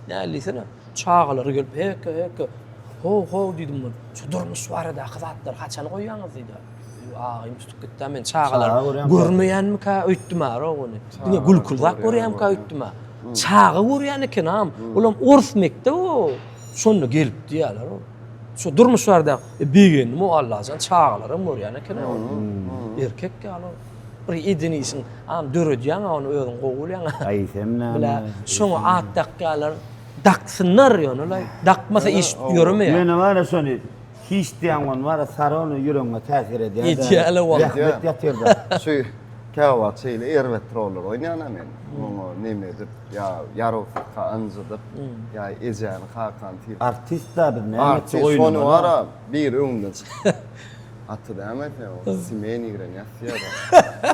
näl diýsene çagalary gelip heke heke ho ho diýdim men. Şu durmuş baradaky zatlary haçan goýýaňyz diýdi. Agym tutup gitdi men çagalar görmeýänmikä öýtdüm ara ony. Diňe gülküli zat görýänmikä öýtdüm. Çaga görýän eken agam. Olam orus mekdebi o. Şonda gelip diýýärler. Şu durmuş barada e, begendim o Allajan çagalaram görýän eken. Erkek ýaly bir eden işiň am döredýäň ony özüň gowy bilýäň. Aýsem näme? Bile şoňa at dakýarlar. Daksynlar ýöne laý. Dakmasa iş ýöremeýär. Ýöne bar şony hiç diýen ony bar sary ony ýüregiňe täsir edýär. Edýär wagt. Zähmet ýatyrda. Şu käwagt şeýle erbet rollar oýnaýan men. Oňa neme edip ýa ýarawsyzka ynjydyp, ýa ejäni kakany tirkip. Artist da biz näme etjek oýnamaly. Şony bara biri öňünden çykyp. Aty däme sen o simen ýigren ýatýada.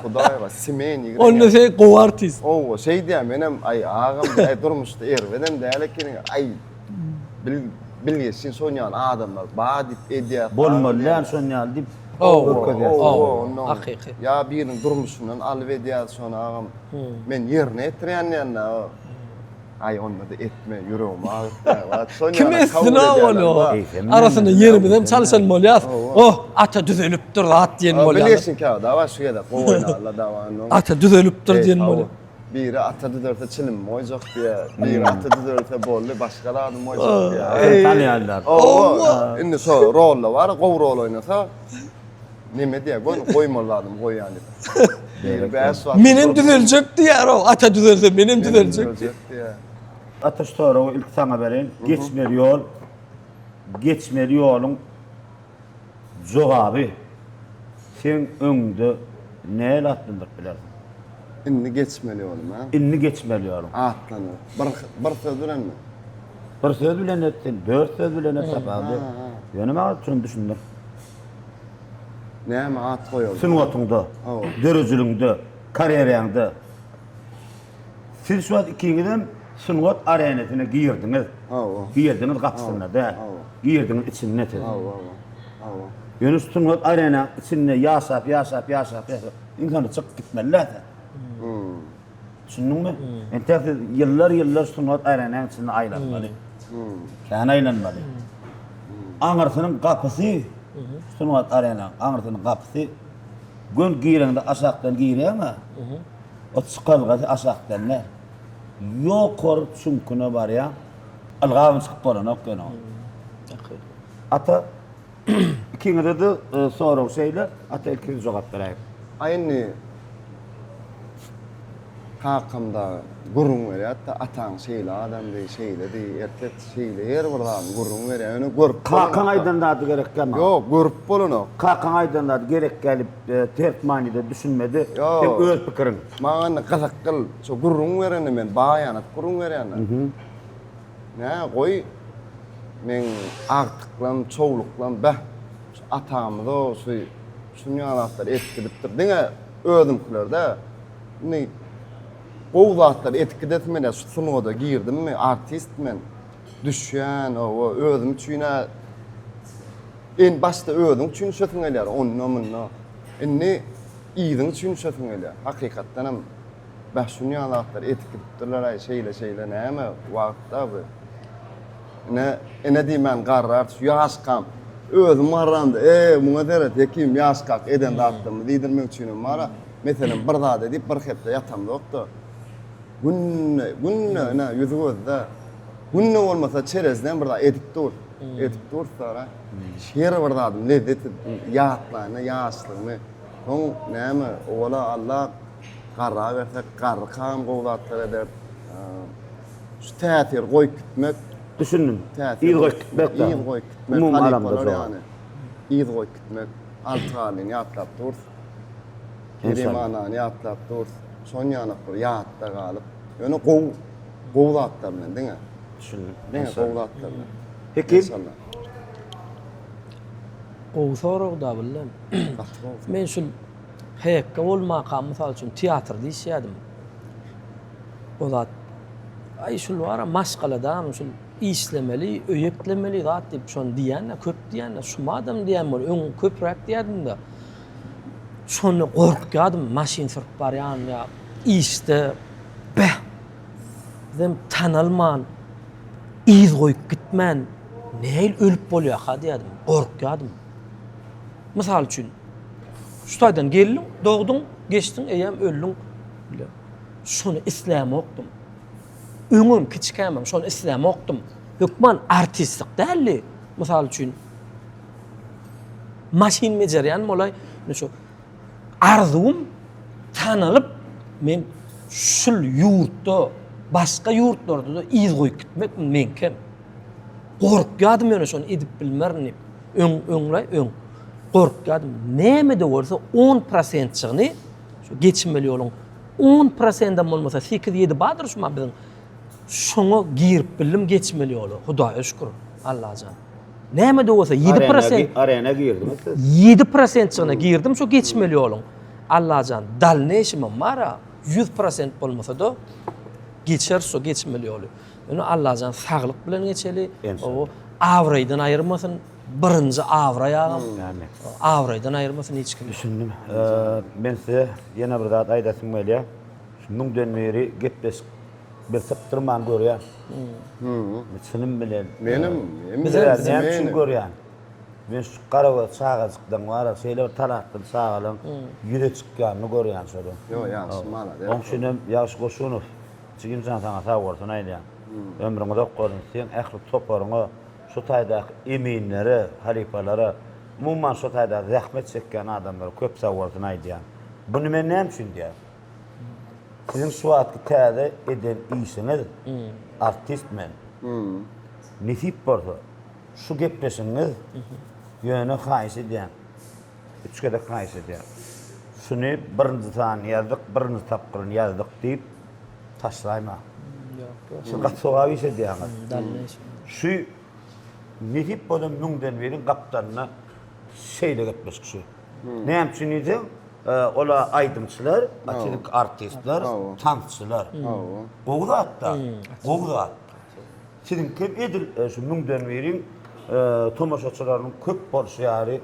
Hudaýga simen ýigren. Onda sen gowy artist. Owa şeý diýýän menem aý agam aý durmuşda erbedem däl ekeniň aý bil bilgeşin şon ýaly adamlar bar diýip edýär. Bolmaly däl şon ýaly diýip görkezýär. Owa onnoň. Hakyky. Ýa biriniň durmuşyndan alyp edýär şony agam. Men ýerine ýetirýän diýende Aý onda-da etme ýüregim agyrtýar. Kim etsin a ony? Arasynda ýerimizem çalşan bolýas. Oh, ata düzelipdir zat diýen bolýar. Bilirsiň kä dawa şu gezek gowy oýnarlar dawany. Ata düzelipdir diýen bolýar. Biri ata düzelse çilim goýjak diýýär. Biri ata düzelse boldy başga zadym goýjak diýýär. Tanýarlar. Owa, indi şo rolda bar, gowy rol oýnasa Neme diýýär, göni goýmaly zadymy goýýan diýip. Biri bäş wagt. Menem düzeljek diýýär o, ata düzelse menem düzeljek diýýär. Ata şu soragy ilki saňa bereýin. Geçmeli ýol, geçmeli ýoluň jogaby seň öňüňde nähili atlandyryp bilersiň? Indi geçmeli ýolum, a? Indi geçmeli ýoluň. Atlandyryp. Bir, bir söz bilenmi? Bir söz bilen et sen, dört söz bilen et tapawudy ýok. Ýöne maňa şuny düşündir. Näme at goýaly? Sungatyňda, döredijiligiňde, karýeraňda. Siz şu wagt ikiňizem sungat arenasyna girdiňiz. Hawa. Girdiňiz gapysynda däl. Hawa. Girdiňiz içinde siz. Hawa, hawa. Hawa. Ýöne şu sungat arenaň içinde ýaşap, ýaşap, ýaşap, ýaşap, iň soňunda çykyp gitmeli-dä sen. Düşündiňmi? Entek siz ýyllar-ýyllar sungat arenaň içinde aýlanmaly. Kän aýlanmaly. Aňyrsynyň gapysy, sungat arenaň aňyrsynyň gapysy gön gireňde aşakdan girýäň-ä. O çykalgasy aşakdan däl. Ýokary çüňküne barýaň. Ylgabam çykyp bolanok ýöne. Ata Ikiňize-de sorag şeýle, ata ilki siz jogap beräýiň. A indi kakam dagy gürrüň berýärdi-de, ataň şeýle adamdy, şeýledi, erkek şeýle her bir zadyny gürrüň berýär. Ýöne görüp bolanok. Kakaň aýdan zady gerekkä maňa. Ýok, görüp bolanok. Kakaň aýdan zady gerekkä diýip ters manyda düşünmedi. Ýok. Seň öz pikiriň. Maňa indi gyzykgyl, şo gürrüň bereni men baýanat gürrüň berýänler. Nä, goý, meň agtyklam, çowluklam, beh, şu atamyz-ow şu şuny ýaly zatlar edip gidipdir. Diňe özüňkiler-dä. Indi gowy zatlar edip gidesim gelýär. Şu sungata girdimmi, artist men. Düşýän, hawa, özüm üçin-ä. En başda özüň üçin düşesiň gelýär, onda munda. Indi yzyň üçin düşesiň gelýär. Hakykatdan hem bäh şuny ýaly zatlar edip gidipdirler-aý, şeýle-şeýle näme wagt-da bu. Ine, ene diýmän garrar, şu ýaşkam özüm garramda, e, muňa seret, Hekim ýaşkak eden zatlarymy diýdirmek üçinem bar-a. Meselem, bir zat edip bir hepde ýatamzok-da. Günde, günde, ine, ýüzi gözde. Günde bolmasa çerezden bir zat edip dur. Edip dur sara. Her bir zadyň lezzet ýatlaýyn ýaşlygymy. Soň näme, owala Allah garra berse, garrykam gowy zatlar eder. Şu täsir goýup gitmek. Düşündim. Täsir. Yz goýup gitmek. Yz goýup gitmek. Umumy alamda ýany. Yz goýup gitmek. Alty galyny ýatlap durus. Kerim anany ýatlap durus. Şon ýanak bir ýatda galyp. Ýöne gowy gowy zatlar bilen diňe. Düşündim. Diňe gowy zatlar bilen. Hekim. Gowy sorag da billem. Gaty gowy. Men şul HK bolmakam mysal üçin teatrda işýärdim. O zat aý şul bara maşgaladam şul işlemeli, öý eklemeli zat diýip şony diýýän-de köp diýýän-de şumadam diýýän bol öň köpräk diýýärdim-de. Şonda gorkýardym maşyn sürüp barýan ýa işde beh bizem tanalman yz goýup gitmän nähili ölüp bolýarka diýýärdim, gorkýardym. Mysal üçin şu taýdan geldiň, dogduň, geçdiň, eýýäm öldüň. Şony islämokdym. Öňem kiçikämem şony islämokdym. Hökman artistlik däldi. Mysal üçin maşyn bejerýän bolaý, şu arzuwym tanalyp men şul ýurtda, başga ýurtlarda-da yz goýup gitmek meňkem. Gorkýardym ýöne şony edip bilmerin diýip. Öň, öňlaý öň. Gorkýardym. Näme-de bolsa on prosentjigini şu geçinmeli ýoluň on prosendem bolmasa sekiz ýedi bardyr şu biziň. Şoňa girip bildim geçmeli ýola. Hudaýa şükür. Allajan. Näme-de bolsa ýedi prosent. Arena girdiňiz siz. Ýedi prosentjigine girdim şu geçmeli ýoluň. Allajan dalneýşimem bar-a 100% bolmasa-da geçeris şu geçmeli ýoly. Ýöne Allajan saglyk bilen geçeli. O abraýdan aýyrmasyn. Birinji abraý agam. Abraýdan aýyrmasyn hiç kim. Düşündim. Men size ýene bir zat aýdasym gelýär. Şu müňden biri gepleşik bir sypdyrman görýän. Çynym bilen. Menem. Bize näme üçin görýän? Men şu garagöz çagajyklaň bar, şeýle bir talantly çagalaň ýüze çykýanyny görýän şoda. Ýok, ýagşy malades. Oň üçin hem Ýagşy Goşunow jigimjan saňa sag bolsun aýdýan. Ömrüň uzak bolsun, seň ähli toparyňa, şu taýdaky eminlere, halypalara, umuman şu taýda zähmet çekýän adamlara köp sag bolsun aýdýan. Buny men näme üçin diýýän? Siziň şu wagtky täze eden işiňiz artist men. Nesip bolsa şu gepleşigiňiz ýöne haýyş edýän. Üç gezek haýyş edýän. Şuny birinji sanyny ýazdyk, birinji tapgyryny ýazdyk diýip taşlaýma. Ýok, ýok. Siz gaty sogap iş edýäňiz. Şu nesip bolsa müňden biriň gapdalynda şeýle gepleşik şu. Näme üçin diýseň, ola aýdymçylar, siziňki artistler, tansçylar. Gowy zat-da, gowy zat. Siziňki edil şu müňden biriň tomaşaçylarynyň köp bolşy ýaly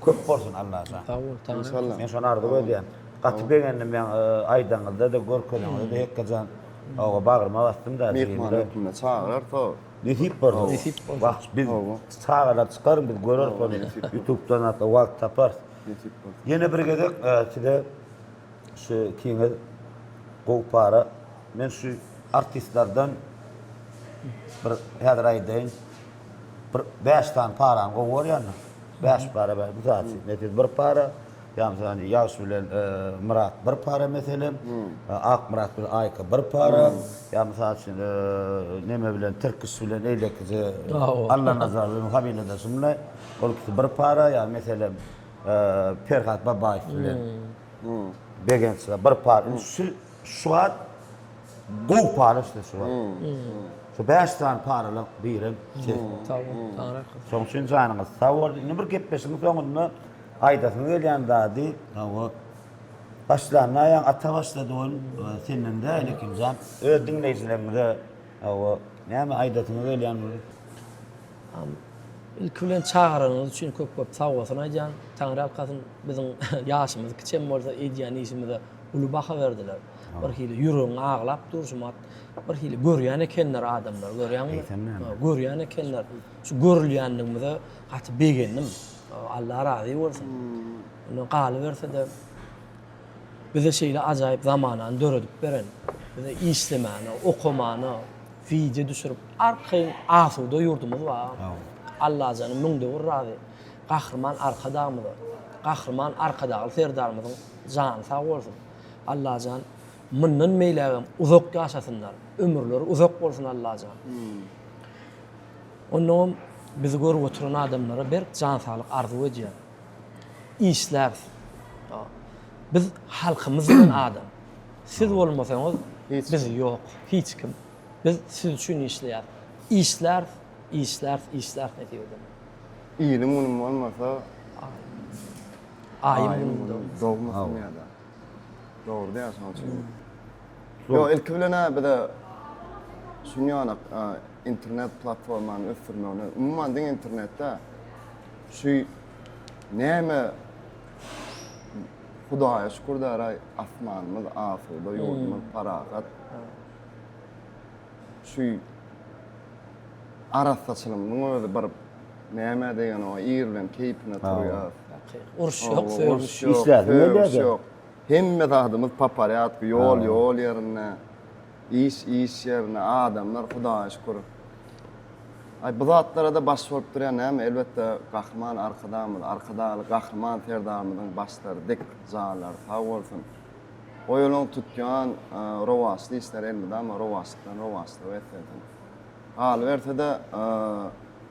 köp bolsun Allajan. Sag bol, Taňry. Men şony arzuw edýän. Gaty begendim ýaň aýdaňyzda-da, görkeziňizde-de Hekgejan. Hawa, bagryma basdym-da. Myhman hökmünde çagyrarys o. Nesip bolsa. Nesip bolsa. Wagt biz çagalar çykaryn biz göreris ony. Ýutubdan hatda wagt taparys. Nesip bolsa. Ýene bir gezek size şu ikiňiz gowy para men şu artistlerden bir häzir aýdaýyn bir bäş sany parany gowy görýändir. Bäş para bäş mysal üçin Nepes bir para Ýa mysal Ýagşy bilen Myrat bir para meselem, Akmyrat bilen Aýka bir para, ýa mysal üçin neme bilen Tirkiş bilen eýlekije Allanazar bilen familiýadaşym bilen ol ikisi bir para, ýa meselem Perhat Babaýew bilen Begenç bir para. Indi şu şu wagt gowy para işte şu wagt. Şu bäş sany paralaň birem siz. Sag bol, Taňry ýalkasyn. Şonuň üçin janyňyz sag bolsun. Indi bir gepleşigiň soňunda Aýdasyň gelýän zady, hawa, başlanda ýaňy ata başlady ol, senden däl Hekimjan. Öz diňleýjileriňize, hawa, näme aýdasyňyz gelýän bolup? Ilki bilen çagyranyňyz üçin köp köp sagbolsun aýdýan. Taňryýalkasyn biziň ýaşymyz kiçem bolsa edýän işimize uly baha berdiler. Bir hili ýüregiň aglap dur şumat. Bir hili görýän ekenler adamlar görýäňmi? Eýsem näme? Görýän ekenler. Şu görülýänligimize gaty begendim. Allah razy bolsun. Ondan galyberse-de bize şeýle ajaýyp zamanany döredip beren, bize işlemäne, okamana, wideo düşürip arkaýyn asuda ýurdumyz bar. Allajanyň müňde bir razy. Gahryman Arkadagymyza, Gahryman Arkadagly Serdarymyzyň jany sag bolsun. Allajan mundan beýlägem uzak ýaşasynlar. Ömürleri uzak bolsun Allajan. Onnoňam bizi görüp oturan adamlara berk jan saglyk arzuw edýän. Işläris. Biz halkymyz bilen adam. Siz bolmasaňyz biz ýok. Hiç kim. Biz siz üçin işleýäris. Işläris, işläris, işläris nesip eder. Iliň günüm bolmasa, Aýyň günüm dogmasyn. Dogmasyn ýa-da. Dogry diýýär şonuň üçin. Ýok, ilki bilen-ä bize şuny ýanak internet platformany ösdürmegine, umuman diňe internetde şu näme Hudaýa şükür däraý asmanymyz asuda, ýurdumyz parahat. Şu arassaçylygymyzyň özi bir nämä degenok, ir bilen keýpine turýas. Uruş ýok, sögüş ýok. Sögüş ýok. Hemme zadymyz po porýadku, ýol ýol ýerinde, iş iş ýerinde, adamlar Hudaýa şükür. Aý bu zatlara-da baş bolup durýan näme, elbetde Gahryman Arkadagymyz, Arkadagly Gahryman Serdarymyzyň başlary dik, janlary sag bolsun. Goý olaň tutýan rowaçly işleri elmydama rowaçlykdan rowaçlyga beslensin. Galyberse-de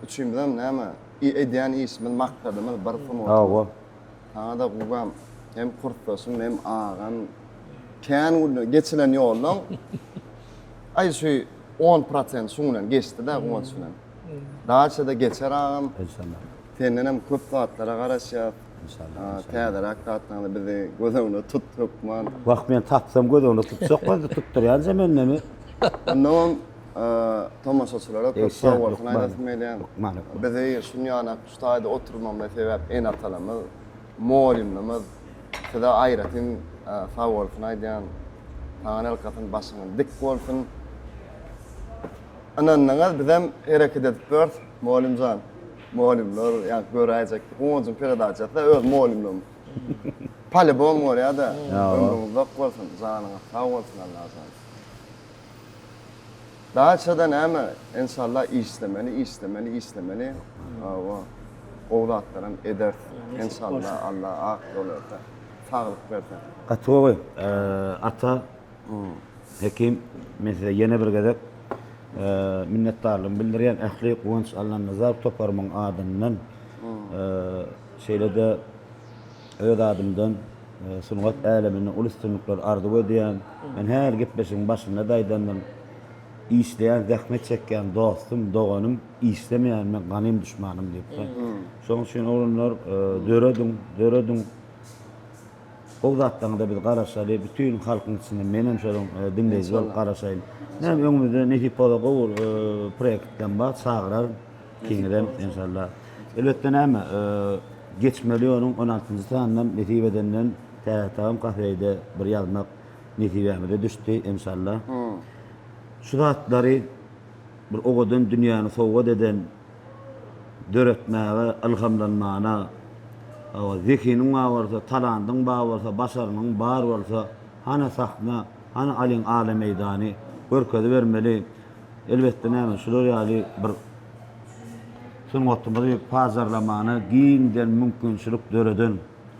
üçimizem näme, edýän işimiz, maksadymyz bir sungatymyz. Saňa-da Gugam, hem kursdaşym, hem agam. Kän gün geçilen ýoldan aý şu on prosent şuň bilen geçdi-de Guwanç bilen. Daçada geçer agam. Enşallah. Senden hem köp zatlara garaşýas. Enşallah. Täzeräk zatlaryňda bizi göz öňüne tut hökman. Wah men tapsam göz öňüne tutjak boldy tutdurýanja mendemi. Ondanam tomaşaçylara köp sag bolsun aýdasym gelýär. Hökman hökman. Bizi şuny ýanak şu taýda oturmamyza sebäp ene-atalarymyz, mugallymlarymyz size aýratyn sag bolsun aýdýan. Taňryýalkasyn başyňyz dik bolsun. Ynandyňyz bizem hereket edip ýörüs mugallymjan. Mugallymlar ýa göräýjek. Guwanjyň peredaçasy öz mugallymlarym. Polibom görýär-de. Ömrüňiz uzak bolsun, janyňyz sag bolsun Allajan. Daçada näme enşalla işlemeli işlemeli işlemeli hawa gowy zatlaram ederis enşalla Alla ak ýol berse saglyk berse. Gaty gowy Ata Hekim men size ýene bir gezek minnetdarlygymy bildirýän ähli Guwanç Allanazarow toparymyň adyndan şeýle-de Öz adymdan sungat äleminde uly üstünlikler arzuw edýän. Men her gepleşigiň başynda-da aýdandym. Işleýän, zähmet çekýän dostum, doganym, işlemeýän men ganym duşmanym diýip. Şonuň üçin oglanlar dörediň, dörediň. Gowy zatlaryňyza biz garaşaly. Bütin halkyň içinde menem şolaryň diňleýji bolup garaşaýyn. Näme öňümizde nesip bolsa gowy proýektlerim bar, çagyraryn. Ikiňizem enşalla. Elbetde näme, geçmeli ýoluň on altynjy sanynam nesip edenden Täze tagam kafeýde bir ýazmak nesibämize düşdi enşalla. Şu zatlary bir owadan dünýäni sowgat eden döretmäge ylhamlanmana hawa zehiniň bar bolsa, talandyň bar bolsa, başarnygyň bar bolsa hany sahna, hany alyň ala meýdany görkezibermeli. Elbetde näme şular ýaly bir sungatymyzy pajarlamana giňden mümkinçilik döreden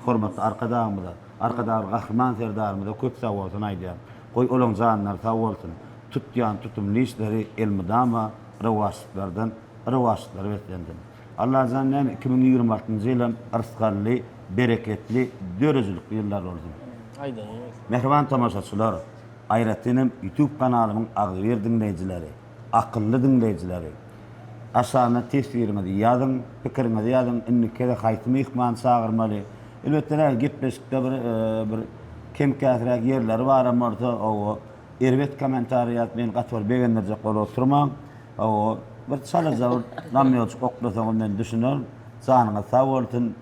hormatly Arkadagymyza, Arkadagly Gahryman Serdarymyza köp sagbolsun aýdýan. Goý olaň janlary sag bolsun, tutýan tutumly işleri elmydama rowaçlyklardan rowaçlyklara beslensin. Allajan näme 2026-njy ýylam yrsgally, bereketli, döredijilikli ýyllar bolsun. Aýdanyň bolsun. Mähriban tomaşaçylar! Aýratyn hem YouTube kanalymyň agzybir diňleýjileri, akylly diňleýjileri. Aşagynda teswiriňizi ýazyň, pikiriňizi ýazyň, indiki gezek haýsy myhmany çagyrmaly. Elbetde näme gepleşikde bir bir kem-käsräk ýerleri baram bolsa, owo, erbet kommentariý ýazyp meni gaty bir begendirjek bolup oturmaň. Owo. Bir çalaja bir namýoçuk oklasaňyz men düşünerin. Janyňyz sag bolsun.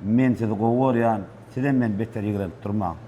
Men sizi gowy görýän. Sizem meni beter ýigrenip durmaň.